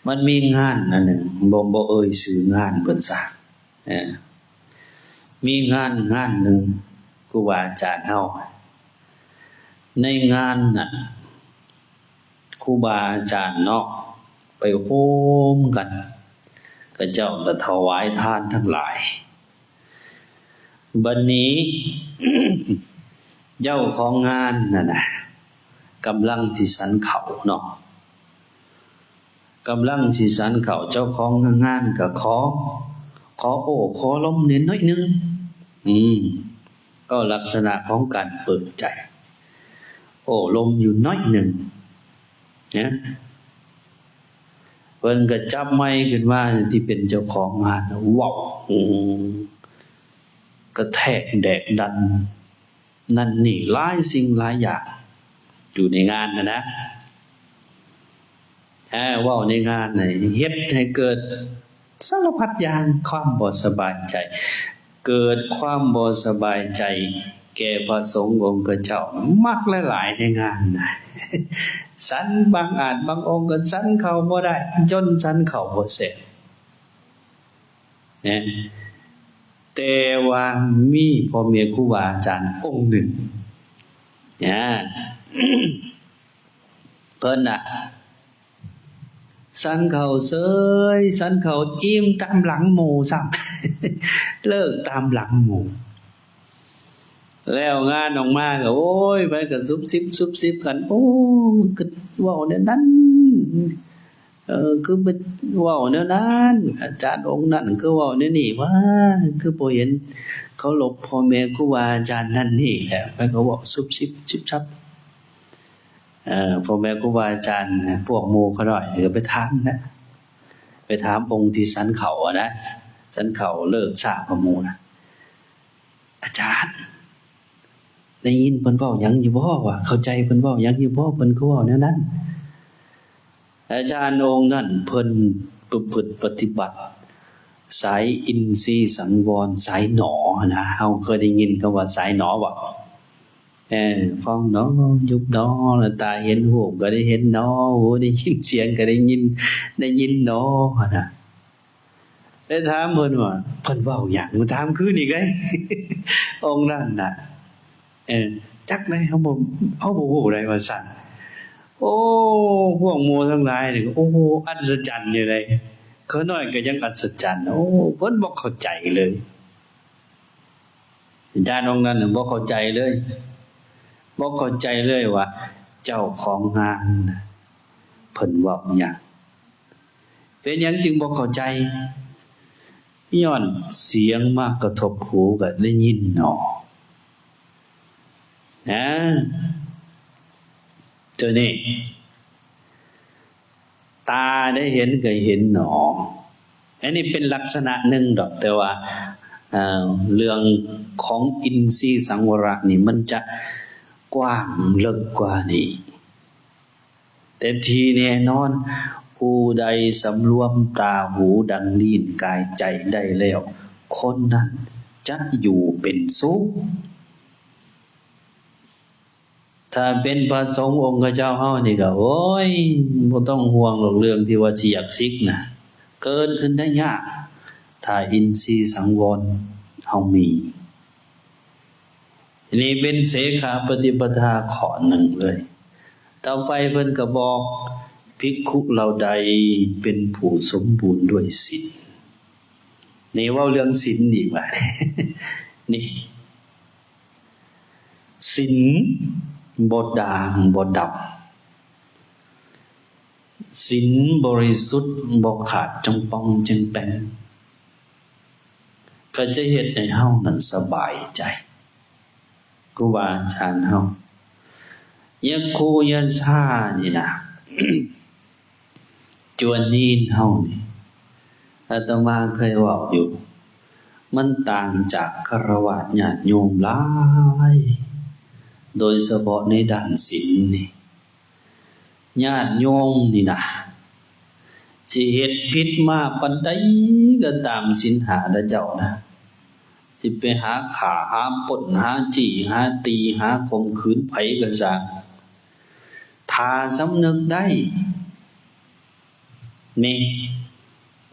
ມັນມີງານອັນໜຶ່ງ, ບໍ່, ບໍ່ເອີ່ຍຊື່ງານເພິ່ນຊະ. ເອີ ມີງານງານໜຶ່ງ ຄູບາອາຈານເຮົາ ໃນງານນັ້ນ ຄູບາອາຈານເນາະ ໄປໂຮມກັນ, ເຂົາເຈົ້າກໍຖວາຍທານທັງຫຼາຍ. ບັດນີ້ ເຈົ້າຂອງງານນັ້ນນະ ກຳລັງຊິສັນເຂົ້າເນາະ. ກຳລັງຊິສັນເຂົ້າ, ເຈົ້າຂອງງານກໍຂໍ, ຂໍໂອ້ ຂໍລົມແດ່ໜ້ອຍໜຶ່ງ. ອືມ ກໍລັກສະນະຂອງການເປີດໃຈ, ໂອ້ລົມຢູ່ໜ້ອຍໜຶ່ງນະ. ເພິ່ນກໍຈັບໄມຂຶ້ນມາ ທີ່ເປັນເຈົ້າຂອງງານ ເວົ້າ ກະແທກແດກດັນ ນັ້ນນີ້ ຫຼາຍສິ່ງຫຼາຍຢ່າງຢູ່ໃນງານຫັ້ນນະ. ເວົ້າໃນງານນີ້ ເຮັດໃຫ້ເກີດສາລະພັດຢ່າງ ຄວາມບໍ່ສະບາຍໃຈ, ເກີດຄວາມບໍ່ສະບາຍໃຈແກ່ພະສົງອົງຄະເຈົ້າ ມັກຫຼາຍໆໃນງານນະ. ສັນບາງອາດບາງອົງກໍສັນເຂົ້າບໍ່ໄດ້, ຈົນສັນເຂົ້າບໍ່ແຊບ. ນະ ແຕ່ວ່າມີພໍ່ແມ່ຄູບາອາຈານອົງໜຶ່ງ ອາ ເພິ່ນນະ ສັນເຂົ້າເສີຍ ສັນເຂົ້າອີ່ມຕາມຫຼັງໝູ່ຊ້ຳ ເລີກຕາມຫຼັງໝູ່. ແລ້ວງານອອກມາກໍ ໂອ້ຍ ໃຜກໍຊຸບຊິບຊຸບຊິບກັນ ໂອ້ ຄືເວົ້າແນວນັ້ນ ເອີ ຄືໄປເວົ້າແນວນັ້ນ ອາຈານອົງນັ້ນຄືເວົ້າແນວນີ້ ຫວາ ຄືບໍ່ເຫັນເຄົາລົບພໍ່ແມ່ຄູບາອາຈານນັ້ນນີ້ແຫຼະ ໃຜກໍເວົ້າຊຸບຊິບຊຸບຊັບ. ເອີ ພໍ່ແມ່ຄູບາອາຈານ ພວກໝູ່ຂ້ານ້ອຍກໍໄປຖາມນະ ໄປຖາມອົງທີ່ສັນເຂົ້າຫັ້ນນະ ສັນເຂົ້າເລີກຊ້າກວ່າໝູ່ນະ ອາຈານ ໄດ້ຍິນເພິ່ນເວົ້າຫຍັງຢູ່ບໍ່? ວ່າເຂົ້າໃຈເພິ່ນເວົ້າຫຍັງຢູ່ບໍ່? ເພິ່ນຄືເວົ້າແນວນັ້ນ? ອາຈານອົງນັ້ນເພິ່ນປະພຶດປະຕິບັດສາຍອິນຊີສັງວອນ ສາຍໜໍນະ. ເຮົາເຄີຍໄດ້ຍິນຄຳວ່າສາຍໜໍບໍ່? ເອີ ພອງໜໍ ຍຸບໜໍ ຕາເຫັນຮູບກໍໄດ້ເຫັນໜໍ ຫູໄດ້ຍິນສຽງກໍໄດ້ຍິນ ໄດ້ຍິນໜໍນະ. ໄດ້ຖາມເພິ່ນວ່າ ເພິ່ນເວົ້າຫຍັງ? ມາຖາມຄືນອີກເດ້ ອົງນັ້ນນະ. ເອີ ຈັກໃດ ເຮົາບໍ່ ເຮົາບໍ່ຮູ້ໃດວ່າຊັ້ນ. ໂອ້ ພວກໝູ່ທັງຫຼາຍນີ້ ໂອ້ ອັດສະຈັນຢູ່ໃດ. ຂ້ານ້ອຍກໍຍັງອັດສະຈັນ ໂອ້ ເພິ່ນບໍ່ເຂົ້າໃຈເລີຍ. ອາຈານອົງນັ້ນບໍ່ເຂົ້າໃຈເລີຍ ບໍ່ເຂົ້າໃຈເລີຍວ່າເຈົ້າຂອງງານນະ ເພິ່ນເວົ້າຫຍັງ? ເປັນຫຍັງຈຶ່ງບໍ່ເຂົ້າໃຈ? ຍ້ອນສຽງມາກະທົບຫູກໍໄດ້ຍິນໜໍ ນະ ໂຕນີ້ ຕາໄດ້ເຫັນກໍເຫັນໜໍ. ອັນນີ້ເປັນລັກສະນະໜຶ່ງດອກ ແຕ່ວ່າ ເອີ ເລື່ອງຂອງອິນຊີສັງວະລະນີ້ ມັນຈະກວ້າງເລິກກວ່ານີ້. ແຕ່ທີ່ແນ່ນອນ ຜູ້ໃດສຳລວມຕາຫູດັງລີ້ນກາຍໃຈໄດ້ແລ້ວ ຄົນນັ້ນຈະຢູ່ເປັນສຸກ. ຖ້າເປັນພະສົງອົງຂະເຈົ້າເຮົານີ້ກໍ ໂອ້ຍ ບໍ່ຕ້ອງຫ່ວງດອກ ເລື່ອງທີ່ວ່າຊິຢາກສິກນະ ເກີດຂຶ້ນໄດ້ຍາກ ຖ້າອິນຊີສັງວອນເຮົາມີ. ນີ້ເປັນເສຂະປະຕິປະທາຂໍ້ໜຶ່ງເລີຍ. ຕໍ່ໄປເພິ່ນກໍບອກ ພິກຂຸເຫຼົ່າໃດເປັນຜູ້ສົມບູນດ້ວຍສິນ. ນີ້ເວົ້າເລື່ອງສິນອີກບາດນີ້ ສິນບໍ່ດ່າງບໍ່ດຳ ສິນບໍລິສຸດ ບໍ່ຂາດຈອງປ່ອງແຈງແປງ ກໍຈະເຮັດໃຫ້ເຮົານັ້ນສະບາຍໃຈ. ຄູບາອາຈານເຮົາ ຍາຄູຍາຊານີ້ນະ ຈວນນີນເຮົານີ້ ອາດຕະມາເຄີຍເວົ້າຢູ່ ມັນຕ່າງຈາກຄາລະວາດຍາດໂຍມຫຼາຍ ໂດຍສະເພາະໃນດ້ານສິນນີ້. ຍາດໂຍມນີ້ນະ ຊິເຮັດຜິດມາປານໃດກໍຕາມ ສິນຫ້າເດ້ເຈົ້ານະ ຊິໄປຫາຂ້າ ຫາປຸ້ນ ຫາຈີ້ ຫາຕີ ຫາຂົ່ມຂືນໃຜກໍຊ່າງ ຖ້າສຳນຶກໄດ້ ນີ້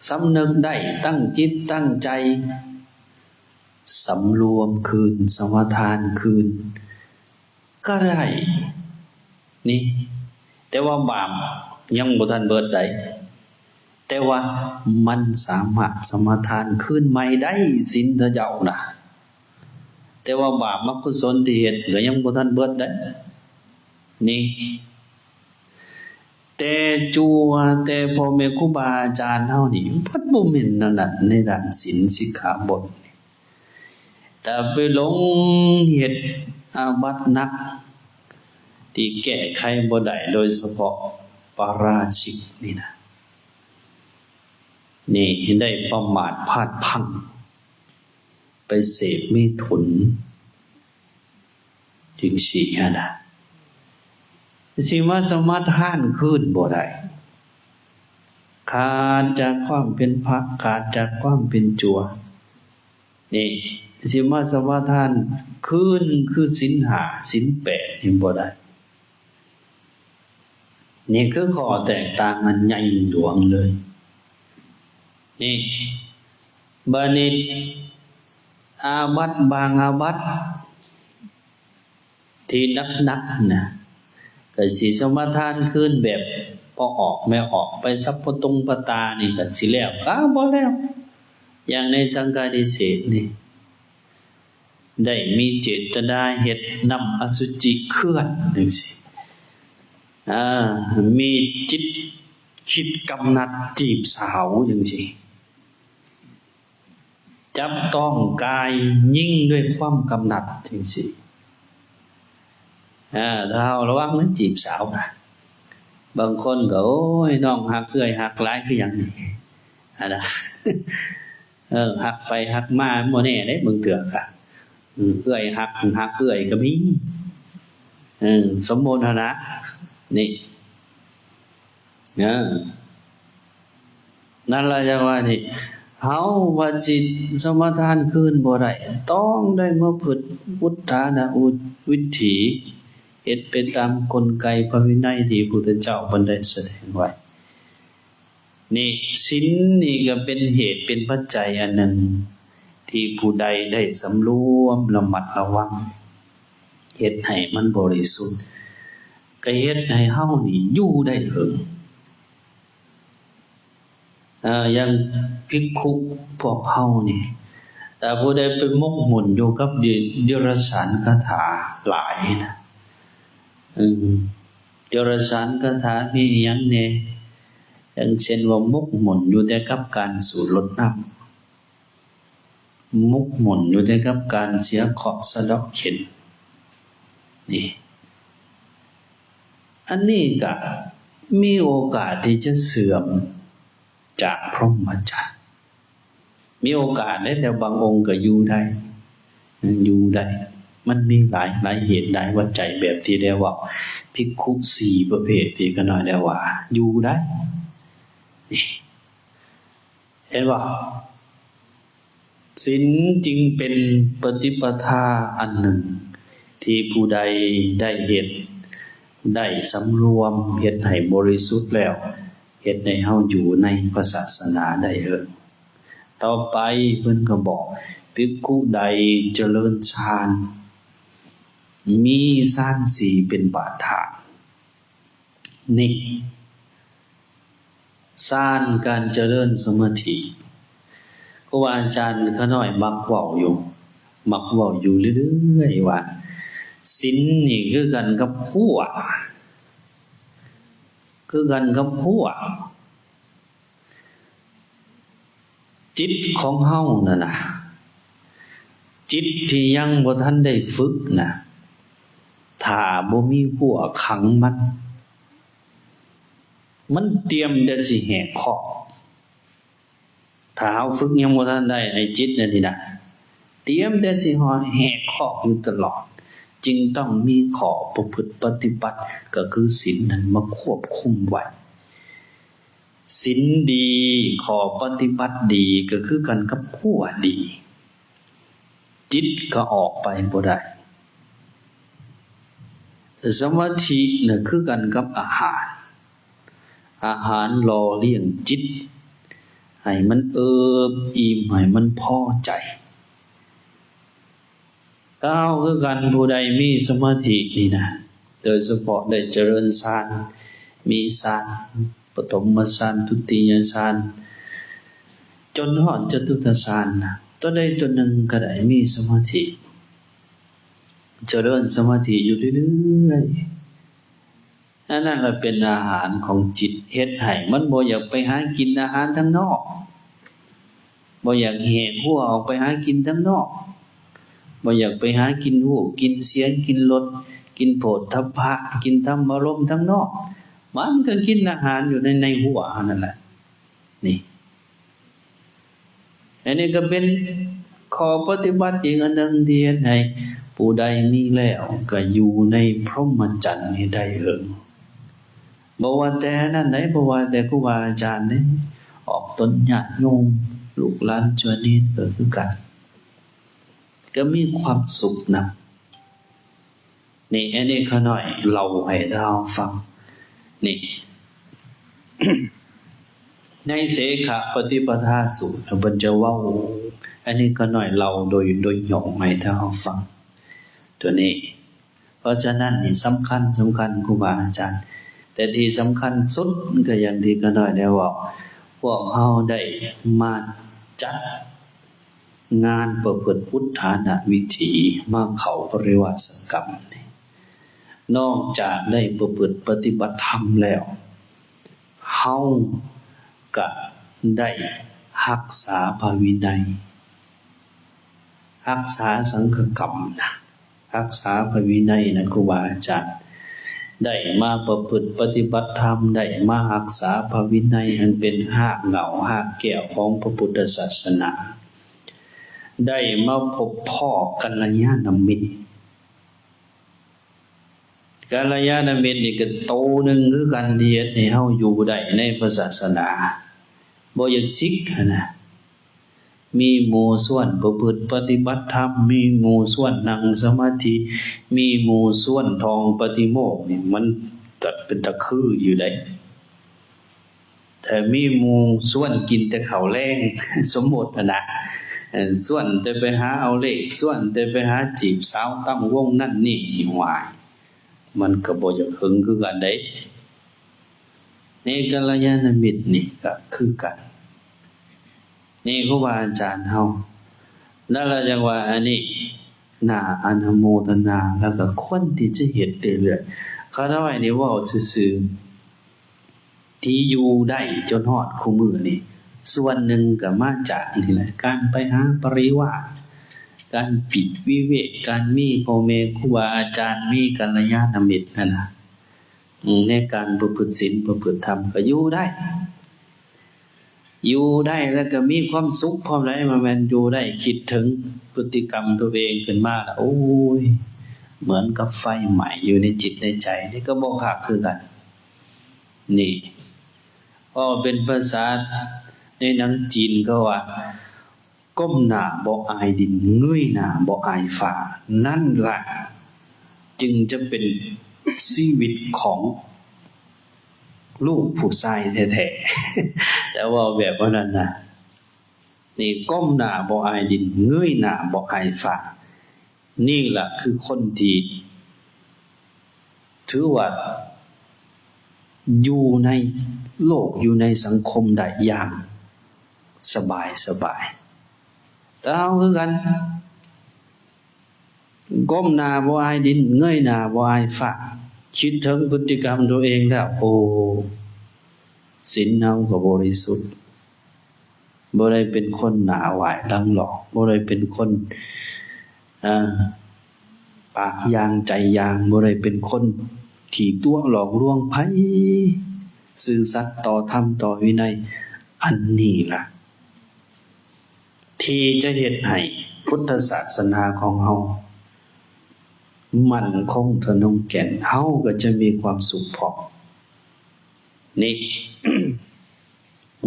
ສຳນຶກໄດ້ ຕັ້ງຈິດຕັ້ງໃຈ ສຳລວມຄືນ ສະມາທານຄືນ ກໍໄດ້ນີ້ ແຕ່ວ່າບາບຍັງບໍ່ທັນເບິດໃດ ແຕ່ວ່າມັນສາມາດສະມາທານຄືນໃໝ່ໄດ້ ສິນເຂົາເຈົ້ານະ ແຕ່ວ່າບາບອະກຸສົນທີ່ເຮັດກໍຍັງບໍ່ທັນເບິດໄດ໋ ນີ້ ແຕ່ຈົວແຕ່ພໍ່ແມ່ຄູບາອາຈານເຮົານີ້ ເພິ່ນບໍ່ແມ່ນແນວນັ້ນ ໃນດ້ານສິນສິກຂາບົດນີ້ ຖ້າໄປຫຼົງເຮັດອາບັດໜັກ ທີ່ແກ້ໄຂບໍ່ໄດ້ ໂດຍສະເພາະປາຣາຊິກນີ້ນະ ນີ້ໄດ້ປະໝາດພາດພັງ ໄປເສບເມຖຸນ ຈັ່ງຊີ້ຫັ້ນນະ ຊິມາສະມາທານຄືນບໍ່ໄດ້ ຂາດຈາກຄວາມເປັນພະ ຂາດຈາກຄວາມເປັນຈົວ ນີ້ ຊິມາສະມາທານຄືນຄືສິນຫ້າ ສິນແປດນີ້ບໍ່ໄດ້. ນີ້ຄືຂໍ້ແຕກຕ່າງອັນໃຫຍ່ຫຼວງເລີຍ. ນີ້ ບາດນີ້ ອາບັດບາງອາບັດ ທີ່ໜັກໆນະ ກໍຊິສະມາທານຄືນແບບພໍອອກແມ່ອອກໄປ ສັບປະຕົງປະຕານີ້ກໍຊິແລ້ວ ກໍບໍ່ແລ້ວ. ຢ່າງໃນສັງຄາທິເສດນີ້ ໄດ້ມີເຈດຕະນາເຮັດນ້ຳອະສຸຈິເຄື່ອນຈັ່ງຊີ້ ອາ ມີຈິດຄິດກຳນັດຈີບສາວຈັ່ງຊີ້ ຈັບຕ້ອງກາຍຍິງດ້ວຍຄວາມກຳນັດຈັ່ງຊີ້ ອາ ລະວັງນະ ຈີບສາວນະ. ບາງຄົນກໍ ໂອ້ຍ ນ້ອງຮັກເອື້ອຍຮັກຫຼາຍຄືຫຍັງນີ້ ຫັ້ນນະ ເອີ ຮັກໄປຮັກມາມັນບໍ່ແນ່ເດ້ ບາງເທື່ອກະ ເອີ ເອື້ອຍຮັກ ຮັກເອື້ອຍກໍມີ ເອີ ສົມມຸດຫັ້ນນະ ນີ້ ເອີ ນັ້ນລະຈັ່ງວ່ານີ້ ເຮົາວ່າຊິສະມາທານຄືນບໍ່ໄດ້ ຕ້ອງໄດ້ມາຝຶກອຸດຖານະອຸດ ວິຖີ ເຮັດໄປຕາມກົນໄກພະວິໄນທີ່ພຸດທະເຈົ້າເພິ່ນໄດ້ສະແດງໄວ້. ນີ້ ສິນນີ້ກໍເປັນເຫດເປັນປັດໄຈອັນໜຶ່ງ ທີ່ຜູ້ໃດໄດ້ສຳລວມລະມັດລະວັງ ເຮັດໃຫ້ມັນບໍລິສຸດ ກໍເຮັດໃຫ້ເຮົານີ້ຢູ່ໄດ້ເຫິງ. ເອີ ຢ່າງພິກຂຸພວກເຮົານີ້ ຖ້າຜູ້ໃດໄປໝົກໝຸ່ນຢູ່ກັບເດ ເດຍລະສານຄາຖາຫຼາຍນະ ເອີ ເດຍລະສານຄາຖາມີອີ່ຫຍັງແດ່? ຢ່າງເຊັ່ນວ່າໝົກໝຸ່ນຢູ່ແຕ່ກັບການສູດລົດນ້ຳ ໝົກໝຸ່ນຢູ່ແຕ່ກັບການເສຍເຄາະສະເດາະເຂັນ ນີ້ ອັນນີ້ກະມີໂອກາດທີ່ຈະເສື່ອມຈາກພົມມະຈັນ ມີໂອກາດເດ້ ແຕ່ບາງອົງກໍຢູ່ໄດ້ ຢູ່ໄດ້ ມັນມີຫຼາຍ ຫຼາຍເຫດຫຼາຍປັດໄຈ ແບບທີ່ໄດ້ເວົ້າ ພິກຂຸສີ່ປະເພດທີ່ຂ້ານ້ອຍໄດ້ວ່າ ຢູ່ໄດ້ ເຫັນບໍ່? ສິນຈຶ່ງເປັນປະຕິປະທາອັນໜຶ່ງ ທີ່ຜູ້ໃດໄດ້ເຮັດ ໄດ້ສຳລວມ ເຮັດໃຫ້ບໍລິສຸດແລ້ວ ເຮັດໃຫ້ເຮົາຢູ່ໃນພະສາສະໜາໄດ້ເຫິງ. ຕໍ່ໄປເພິ່ນກໍບອກ ພິກຂຸໃດຈະເລີນຊານ ມີຊານສີ່ເປັນບາດຖານ ນີ້ ຊານການຈະເລີນສະມາທິ ຄູບາອາຈານຂ້ານ້ອຍມັກເວົ້າຢູ່ ມັກເວົ້າຢູ່ເລື້ອຍໆວ່າ ສິນນີ້ຄືກັນກັບຮົ້ວ ຄືກັນກັບຮົ້ວ. ຈິດຂອງເຮົານັ້ນນະ ຈິດທີ່ຍັງບໍ່ທັນໄດ້ຝຶກນະ ຖ້າບໍ່ມີຮົ້ວຂັງມັນ ມັນຕຽມແຕ່ຊິແຫກຄອກ. ຖ້າເຮົາຝຶກຍັງບໍ່ທັນໄດ້ ໃຫ້ຈິດອັນນີ້ນະ ຕຽມແຕ່ຊິຮອດແຫກຄອກຢູ່ຕະຫຼອດ ຈຶ່ງຕ້ອງມີຂໍ້ປະພຶດປະຕິບັດ ກໍຄືສິນນັ້ນມາຄວບຄຸມໄວ້. ສິນດີ ຂໍ້ປະຕິບັດດີ ກໍຄືກັນກັບຮົ້ວດີ ຈິດກໍອອກໄປບໍ່ໄດ້. ສະມາທິນະຄືກັນກັບອາຫານ ອາຫານຫຼໍ່ລ້ຽງຈິດ ໃຫ້ມັນເອີບອີ່ມ ໃຫ້ມັນພໍໃຈ. ເຮົາຄືກັນ ຜູ້ໃດມີສະມາທິນີ້ນະ ໂດຍສະເພາະໄດ້ຈະເລີນຊານ ມີຊານປະຖົມມະຊານ ທຸຕິຍະຊານ ຈົນຮອດຈະຕຸດຕະຊານນະ ຕົວໃດຕົວໜຶ່ງກໍໄດ້ ມີສະມາທິ ຈະເລີນສະມາທິຢູ່ເລື້ອຍໆ ອັນນັ້ນລະເປັນອາຫານຂອງຈິດ ເຮັດໃຫ້ມັນບໍ່ຢາກໄປຫາກິນອາຫານທາງນອກ ບໍ່ຢາກແຫກຮົ້ວອອກໄປຫາກິນທາງນອກ ບໍ່ຢາກໄປຫາກິນຮູບ ກິນສຽງ ກິນລົດ ກິນໂຜດຖະພະ ກິນທຳມາລົມທາງນອກ ມັນກໍກິນອາຫານຢູ່ໃນ ໃນຮົ້ວຫັ້ນນັ້ນແຫຼະ ນີ້. ອັນນີ້ກໍເປັນຂໍ້ປະຕິບັດອີກອັນໜຶ່ງທີ່ເຮັດໃຫ້ຜູ້ໃດມີແລ້ວກໍຢູ່ໃນພົມມະຈັນໃຫ້ໄດ້ເຫິງ. ບໍ່ວ່າແຕ່ນັ້ນໃດ ບໍ່ວ່າແຕ່ຄູບາອາຈານເດ້ ອອກຕົນຍາດໂຍມ ລູກຫຼານຊວນນີ້ກໍຄືກັນ ກໍມີຄວາມສຸກນຳ. ນີ້ ອັນນີ້ຂ້ານ້ອຍເລົ່າໃຫ້ເຮົາຟັງ ນີ້ ໃນເສຂະປະຕິປະທາສູດ ເພິ່ນຈະເວົ້າ ອັນນີ້ຂ້ານ້ອຍເລົ່າໂດຍ ໂດຍຫຍໍ້ໃຫ້ເຮົາຟັງ ຕົວນີ້ ເພາະສະນັ້ນນີ້ສຳຄັນ, ສຳຄັນ ຄູບາອາຈານ, ແຕ່ທີ່ສຳຄັນສຸດກໍຢ່າງທີ່ຂ້ານ້ອຍໄດ້ເວົ້າ, ພວກເຮົາໄດ້ມາຈັດງານປະພຶດອຸດຖານະວິຖີ ມາເຂົ້າປະລິວາສະກຳນີ້, ນອກຈາກໄດ້ປະພຶດປະຕິບັດທຳແລ້ວ, ເຮົາກະໄດ້ຮັກສາພະວິໄນ, ຮັກສາສັງຄະກຳນະ, ຮັກສາພະວິໄນນະ ຄູບາອາຈານ, ໄດ້ມາປະພຶດປະຕິບັດທຳ, ໄດ້ມາຮັກສາພະວິໄນ ອັນເປັນຮາກເຫງົ້າຮາກແກ່ວຂອງພະພຸດທະສາສະໜາ, ໄດ້ມາພົບພໍ້ກັນລະຍານະມິດ. ກັນລະຍານະມິດນີ້ກໍໂຕໜຶ່ງຄືກັນ ທີ່ເຮັດໃຫ້ເຮົາຢູ່ໄດ້ໃນພະສາສະໜາ, ບໍ່ຢາກສິກຫັ້ນນະ. ມີໝູ່ຊວນປະພຶດປະຕິບັດທຳ, ມີໝູ່ຊວນນັ່ງສະມາທິ, ມີໝູ່ຊວນທ່ອງປະຕິໂມກນີ້, ມັນກໍເປັນຕາຄືຢູ່ເດ້. ຖ້າມີໝູ່ຊວນກິນແຕ່ເຂົ້າແລງ, ສົມມຸດຫັ້ນນະ, ເອີ ຊວນແຕ່ໄປຫາເອົາເລກ, ຊວນແຕ່ໄປຫາຈີບສາວຕັ້ງວົງນັ້ນນີ້, ຫວາຍ, ມັນກໍບໍ່ຢາກເຖິງຄືກັນເດ້. ໃນກັນລະຍານະມິດນີ້ກໍຄືກັນ. ນີ້ຄູບາອາຈານເຮົາ, ນັ້ນລະຈັ່ງວ່າອັນນີ້ໜ້າອະນຸໂມທະນາ, ແລ້ວກໍຄວນທີ່ຈະເຮັດເລື້ອຍໆ. ຂ້ານ້ອຍນີ້ເວົ້າຊື່ໆ, ທີ່ຢູ່ໄດ້ຈົນຮອດຄູ່ມື້ນີ້ ສ່ວນໜຶ່ງກໍມາຈາກນີ້ແຫຼະ, ການໄປຫາປະລິວາດ, ການປີກວິເວກ, ການມີພໍ່ແມ່ຄູບາອາຈານ, ມີກັນລະຍານະມິດຫັ້ນນະ, ໃນການປະພຶດສິນປະພຶດທຳກໍຢູ່ໄດ້, ຢູ່ໄດ້ແລ້ວກໍມີຄວາມສຸກພ້ອມໃດ໋. ບໍ່ແມ່ນຢູ່ໄດ້ຄິດເຖິງພຶດຕິກຳຕົວເອງຂຶ້ນມາລະ ໂອ້ຍ ເໝືອນກັບໄຟໄໝ້ຢູ່ໃນຈິດໃນໃຈ, ນີ້ກໍບໍ່ຄັກຄືກັນ. ນີ້ ເວົ້າເປັນພາສາໃນໜັງຈີນເຂົາວ່າ ກົ້ມໜ້າບໍ່ອາຍດິນ, ເງີຍໜ້າບໍ່ອາຍຟ້າ, ນັ້ນລະຈຶ່ງຈະເປັນຊີວິດຂອງລູກຜູ້ຊາຍແທ້ໆ. ແຕ່ເວົ້າແບບວ່ານັ້ນນະ, ນີ້ ກົ້ມໜ້າບໍ່ອາຍດິນ, ເງີຍໜ້າບໍ່ອາຍຟ້າ, ນີ້ລະຄືຄົນທີ່ ຖືວ່າຢູ່ໃນໂລກ ຢູ່ໃນສັງຄົມໄດ້ຢ່າງສະບາຍໆ. ແຕ່ເຮົາຄືກັນ, ກົ້ມໜ້າບໍ່ອາຍດິນ, ເງີຍໜ້າບໍ່ອາຍຟ້າ, ຄິດເຖິງພຶດຕິກຳຕົວເອງແລ້ວ, ໂອ້ ສິນເຮົາກໍບໍລິສຸດ. ບໍ່ໄດ້ເປັນຄົນໜ້າຫວາຍຫຼັງຫຼອກ, ບໍ່ໄດ້ເປັນຄົນ ເອີ ປາກຢ່າງໃຈຢ່າງ, ບໍ່ໄດ້ເປັນຄົນຂີ້ຕົວະຫຼອກລວງໃຜ, ຊື່ສັດຕໍ່ທຳຕໍ່ວິໄນ. ອັນນີ້ລະທີ່ຈະເຮັດໃຫ້ພຸດທະສາສະໜາຂອງເຮົາໝັ້ນຄົງທະນົງແກ່ນ, ເຮົາກໍຈະມີຄວາມສຸກພ້ອມ. ນີ້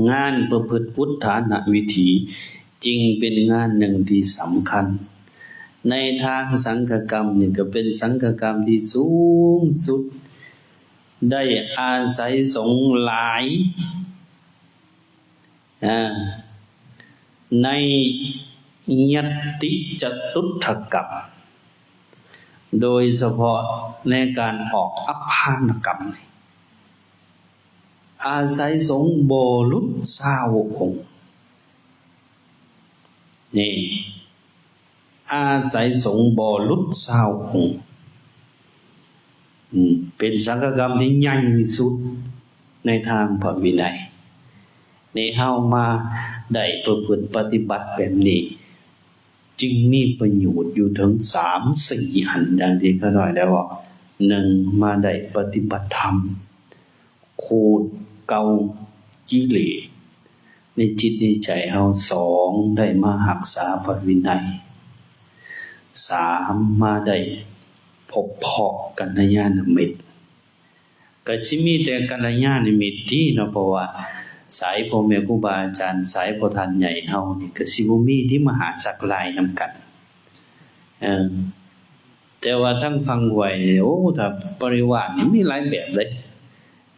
ງານປະພຶດວຸດຖານະວິຖີຈຶ່ງເປັນງານໜຶ່ງທີ່ສຳຄັນ. ໃນທາງສັງຄະກຳນີ້ກໍເປັນສັງຄະກຳທີ່ສູງສຸດ, ໄດ້ອາໄສສົງຫຼາຍ ອາ ໃນຍັດຕິຈະຕຸດຖະກັບ, ໂດຍສະເພາະໃນການອອກອັບພານະກຳນີ້ ອາໄສສົງບໍ່ຫຼຸດຊາວອົງ. ນີ້ ອາໄສສົງບໍ່ຫຼຸດຊາວອົງ. ອືມ ເປັນສັງຄະກຳທີ່ໃຫຍ່ທີ່ສຸດໃນທາງພະວິໄນ. ໃນເຮົາມາໄດ້ປະພຶດປະຕິບັດແບບນີ້ ຈຶ່ງມີປະໂຫຍດຢູ່ເຖິງສາມສີ່ອັນ, ດັ່ງທີ່ຂ້ານ້ອຍໄດ້ເວົ້າ. ໜຶ່ງ ມາໄດ້ປະຕິບັດທຳ ຂູດເກົ່າກິເລດໃນຈິດໃນໃຈເຮົາ. ສອງ ໄດ້ມາຮັກສາພະວິໄນ. ສາມ ມາໄດ້ພົບພໍ້ກັນລະຍານະມິດ. ກະຊິມີແຕ່ກັນລະຍານະມິດຕິເນາະ, ເພາະວ່າສາຍພໍ່ແມ່ຄູບາອາຈານ, ສາຍພໍ່ທ່ານໃຫຍ່ເຮົານີ້ ກະຊິບໍ່ມີທີ່ມາຫາສັກລາຍນຳກັນ. ເອີ ແຕ່ວ່າທາງຝັ່ງຫ້ວຍນີ້ ໂອ້ ຖ້າປະລິວານນີ້ມີຫຼາຍແບບເດ້.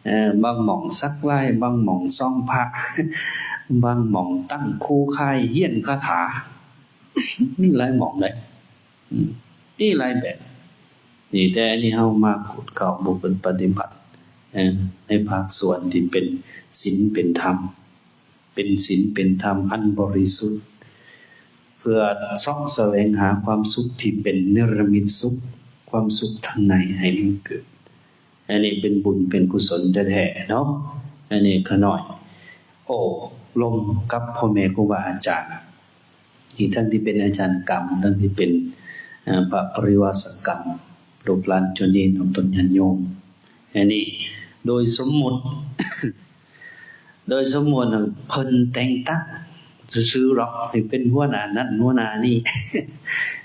ເອີ ບາງໝ່ອງສັກລາຍ, ບາງໝ່ອງສ່ອງພະ, ບາງໝ່ອງຕັ້ງຄູຄາຍຮຽນຄາຖາ, ມີຫຼາຍໝ່ອງເດ້. ອືມ ມີຫຼາຍແບບ. ນີ້ ແຕ່ອັນນີ້ເຮົາມາຂູດເຄົ້າ ບໍ່ເພິ່ນປະຕິບັດ ເອີ ໃນພາກສ່ວນທີ່ເປັນສິນເປັນທຳ ເປັນສິນເປັນທຳອັນບໍລິສຸດ ເພື່ອຊອກສະແຫວງຫາຄວາມສຸກທີ່ເປັນນິລະມິດສຸກ ຄວາມສຸກທາງໃນໃຫ້ມັນເກີດ. ອັນນີ້ເປັນບຸນເປັນກຸສົນແທ້ໆເນາະ. ອັນນີ້ຂ້ານ້ອຍໂອ້ລົມກັບພໍ່ແມ່ຄູບາອາຈານ ອີກທັງທີ່ເປັນອາຈານກຳ ທັງທີ່ເປັນ ເອີ ພະປະລິວາສກຳ ລູກຫຼານໂຍນີນອງຕົນຍາດໂຍມ. ອັນນີ້ໂດຍສົມມຸດ ໂດຍສົມມຸດເພິ່ນແຕ່ງຕັ້ງຊື່ໆດອກ ໃຫ້ເປັນຫົວໜ້ານັ້ນຫົວໜ້ານີ້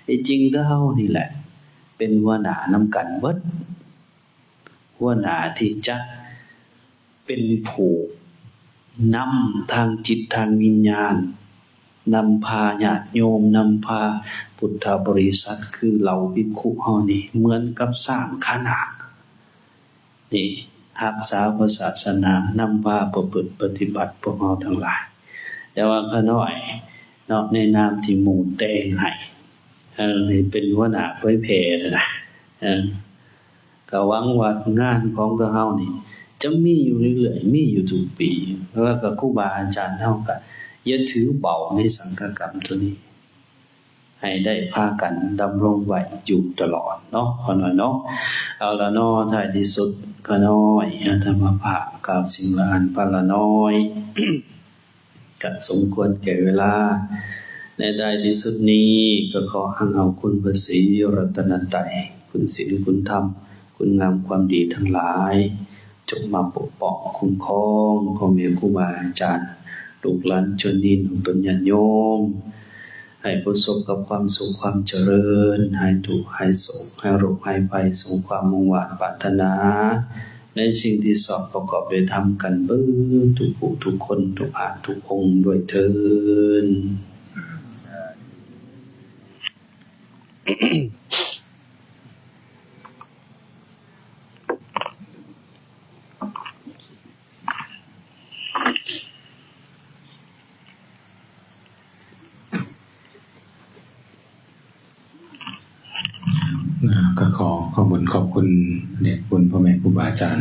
ທີ່ຈິງຄືເຮົານີ້ແຫຼະ ເປັນຫົວໜ້ານຳກັນເບິດ. ຫົວໜ້າທີ່ຈະເປັນຜູ້ນຳທາງຈິດທາງວິນຍານ ນຳພາຍາດໂຍມ ນຳພາພຸດທະບໍລິສັດ ຄືເຫຼົ່າພິກຂຸເຮົານີ້ ເໝືອນກັບຊ້າງຂະໜາດນີ້ ຮັກສາພະສາສະໜາ ນຳພາປະພຶດປະຕິບັດພວກເຮົາທັງຫຼາຍ. ແຕ່ວ່າຂ້ານ້ອຍເນາະ ໃນນາມທີ່ໝູ່ແຕ່ງໃຫ້ ເອີ ໃຫ້ເປັນຫົວໜ້າເຜີຍແຜ່ຫັ້ນນະ ເອີ ກໍຫວັງວ່າງານຂອງພວກເຮົານີ້ຈະມີຢູ່ເລື້ອຍໆ ມີຢູ່ທຸກປີ ແລ້ວກໍຄູບາອາຈານເຮົາກໍຢ່າຖືເບົາໃນສັງຄະກຳໂຕນີ້ ໃຫ້ໄດ້ພາກັນດຳລົງໄວ້ຢູ່ຕະຫຼອດເນາະ ຂ້ານ້ອຍເນາະ. ເອົາລະເນາະ ທ້າຍທີ່ສຸດ ຂ້ານ້ອຍອາດຕະມາພາບກ່າວສິ່ງລະອັນພະລະນ້ອຍ ກະສົມຄວນແກ່ເວລາ. ໃນທ້າຍທີ່ສຸດນີ້ ກໍຂໍອ້າງເອົາຄຸນພະສີລັດຕະນະໄຕ, ຄຸນສິນ, ຄຸນທຳ, ຄຸນງາມຄວາມດີທັງຫຼາຍ ຈົ່ງມາປົກປ້ອງຄຸ້ມຄອງພໍ່ແມ່ຄູບາອາຈານ, ລູກຫຼານຊົນຍິນຂອງຕົນຍາດໂຍມ ໃຫ້ປະສົບກັບຄວາມສຸກຄວາມຈະເລີນ, ຫາຍທຸກຫາຍໂສກ, ຫາຍໂລກຫາຍໄພ, ສົມຄວາມມຸ່ງຫວັງປາດຖະໜາ ໃນສິ່ງທີ່ຊອບປະກອບດ້ວຍທຳກັນເບິດທຸກຜູ້ທຸກຄົນ ທຸກພາກທຸກອົງດ້ວຍເທີ້ນ. ອ່າ ກໍຂໍຂອບບຸນຂອບຄຸນ ເດດຄຸນພໍ່ແມ່ຄູບາອາຈານ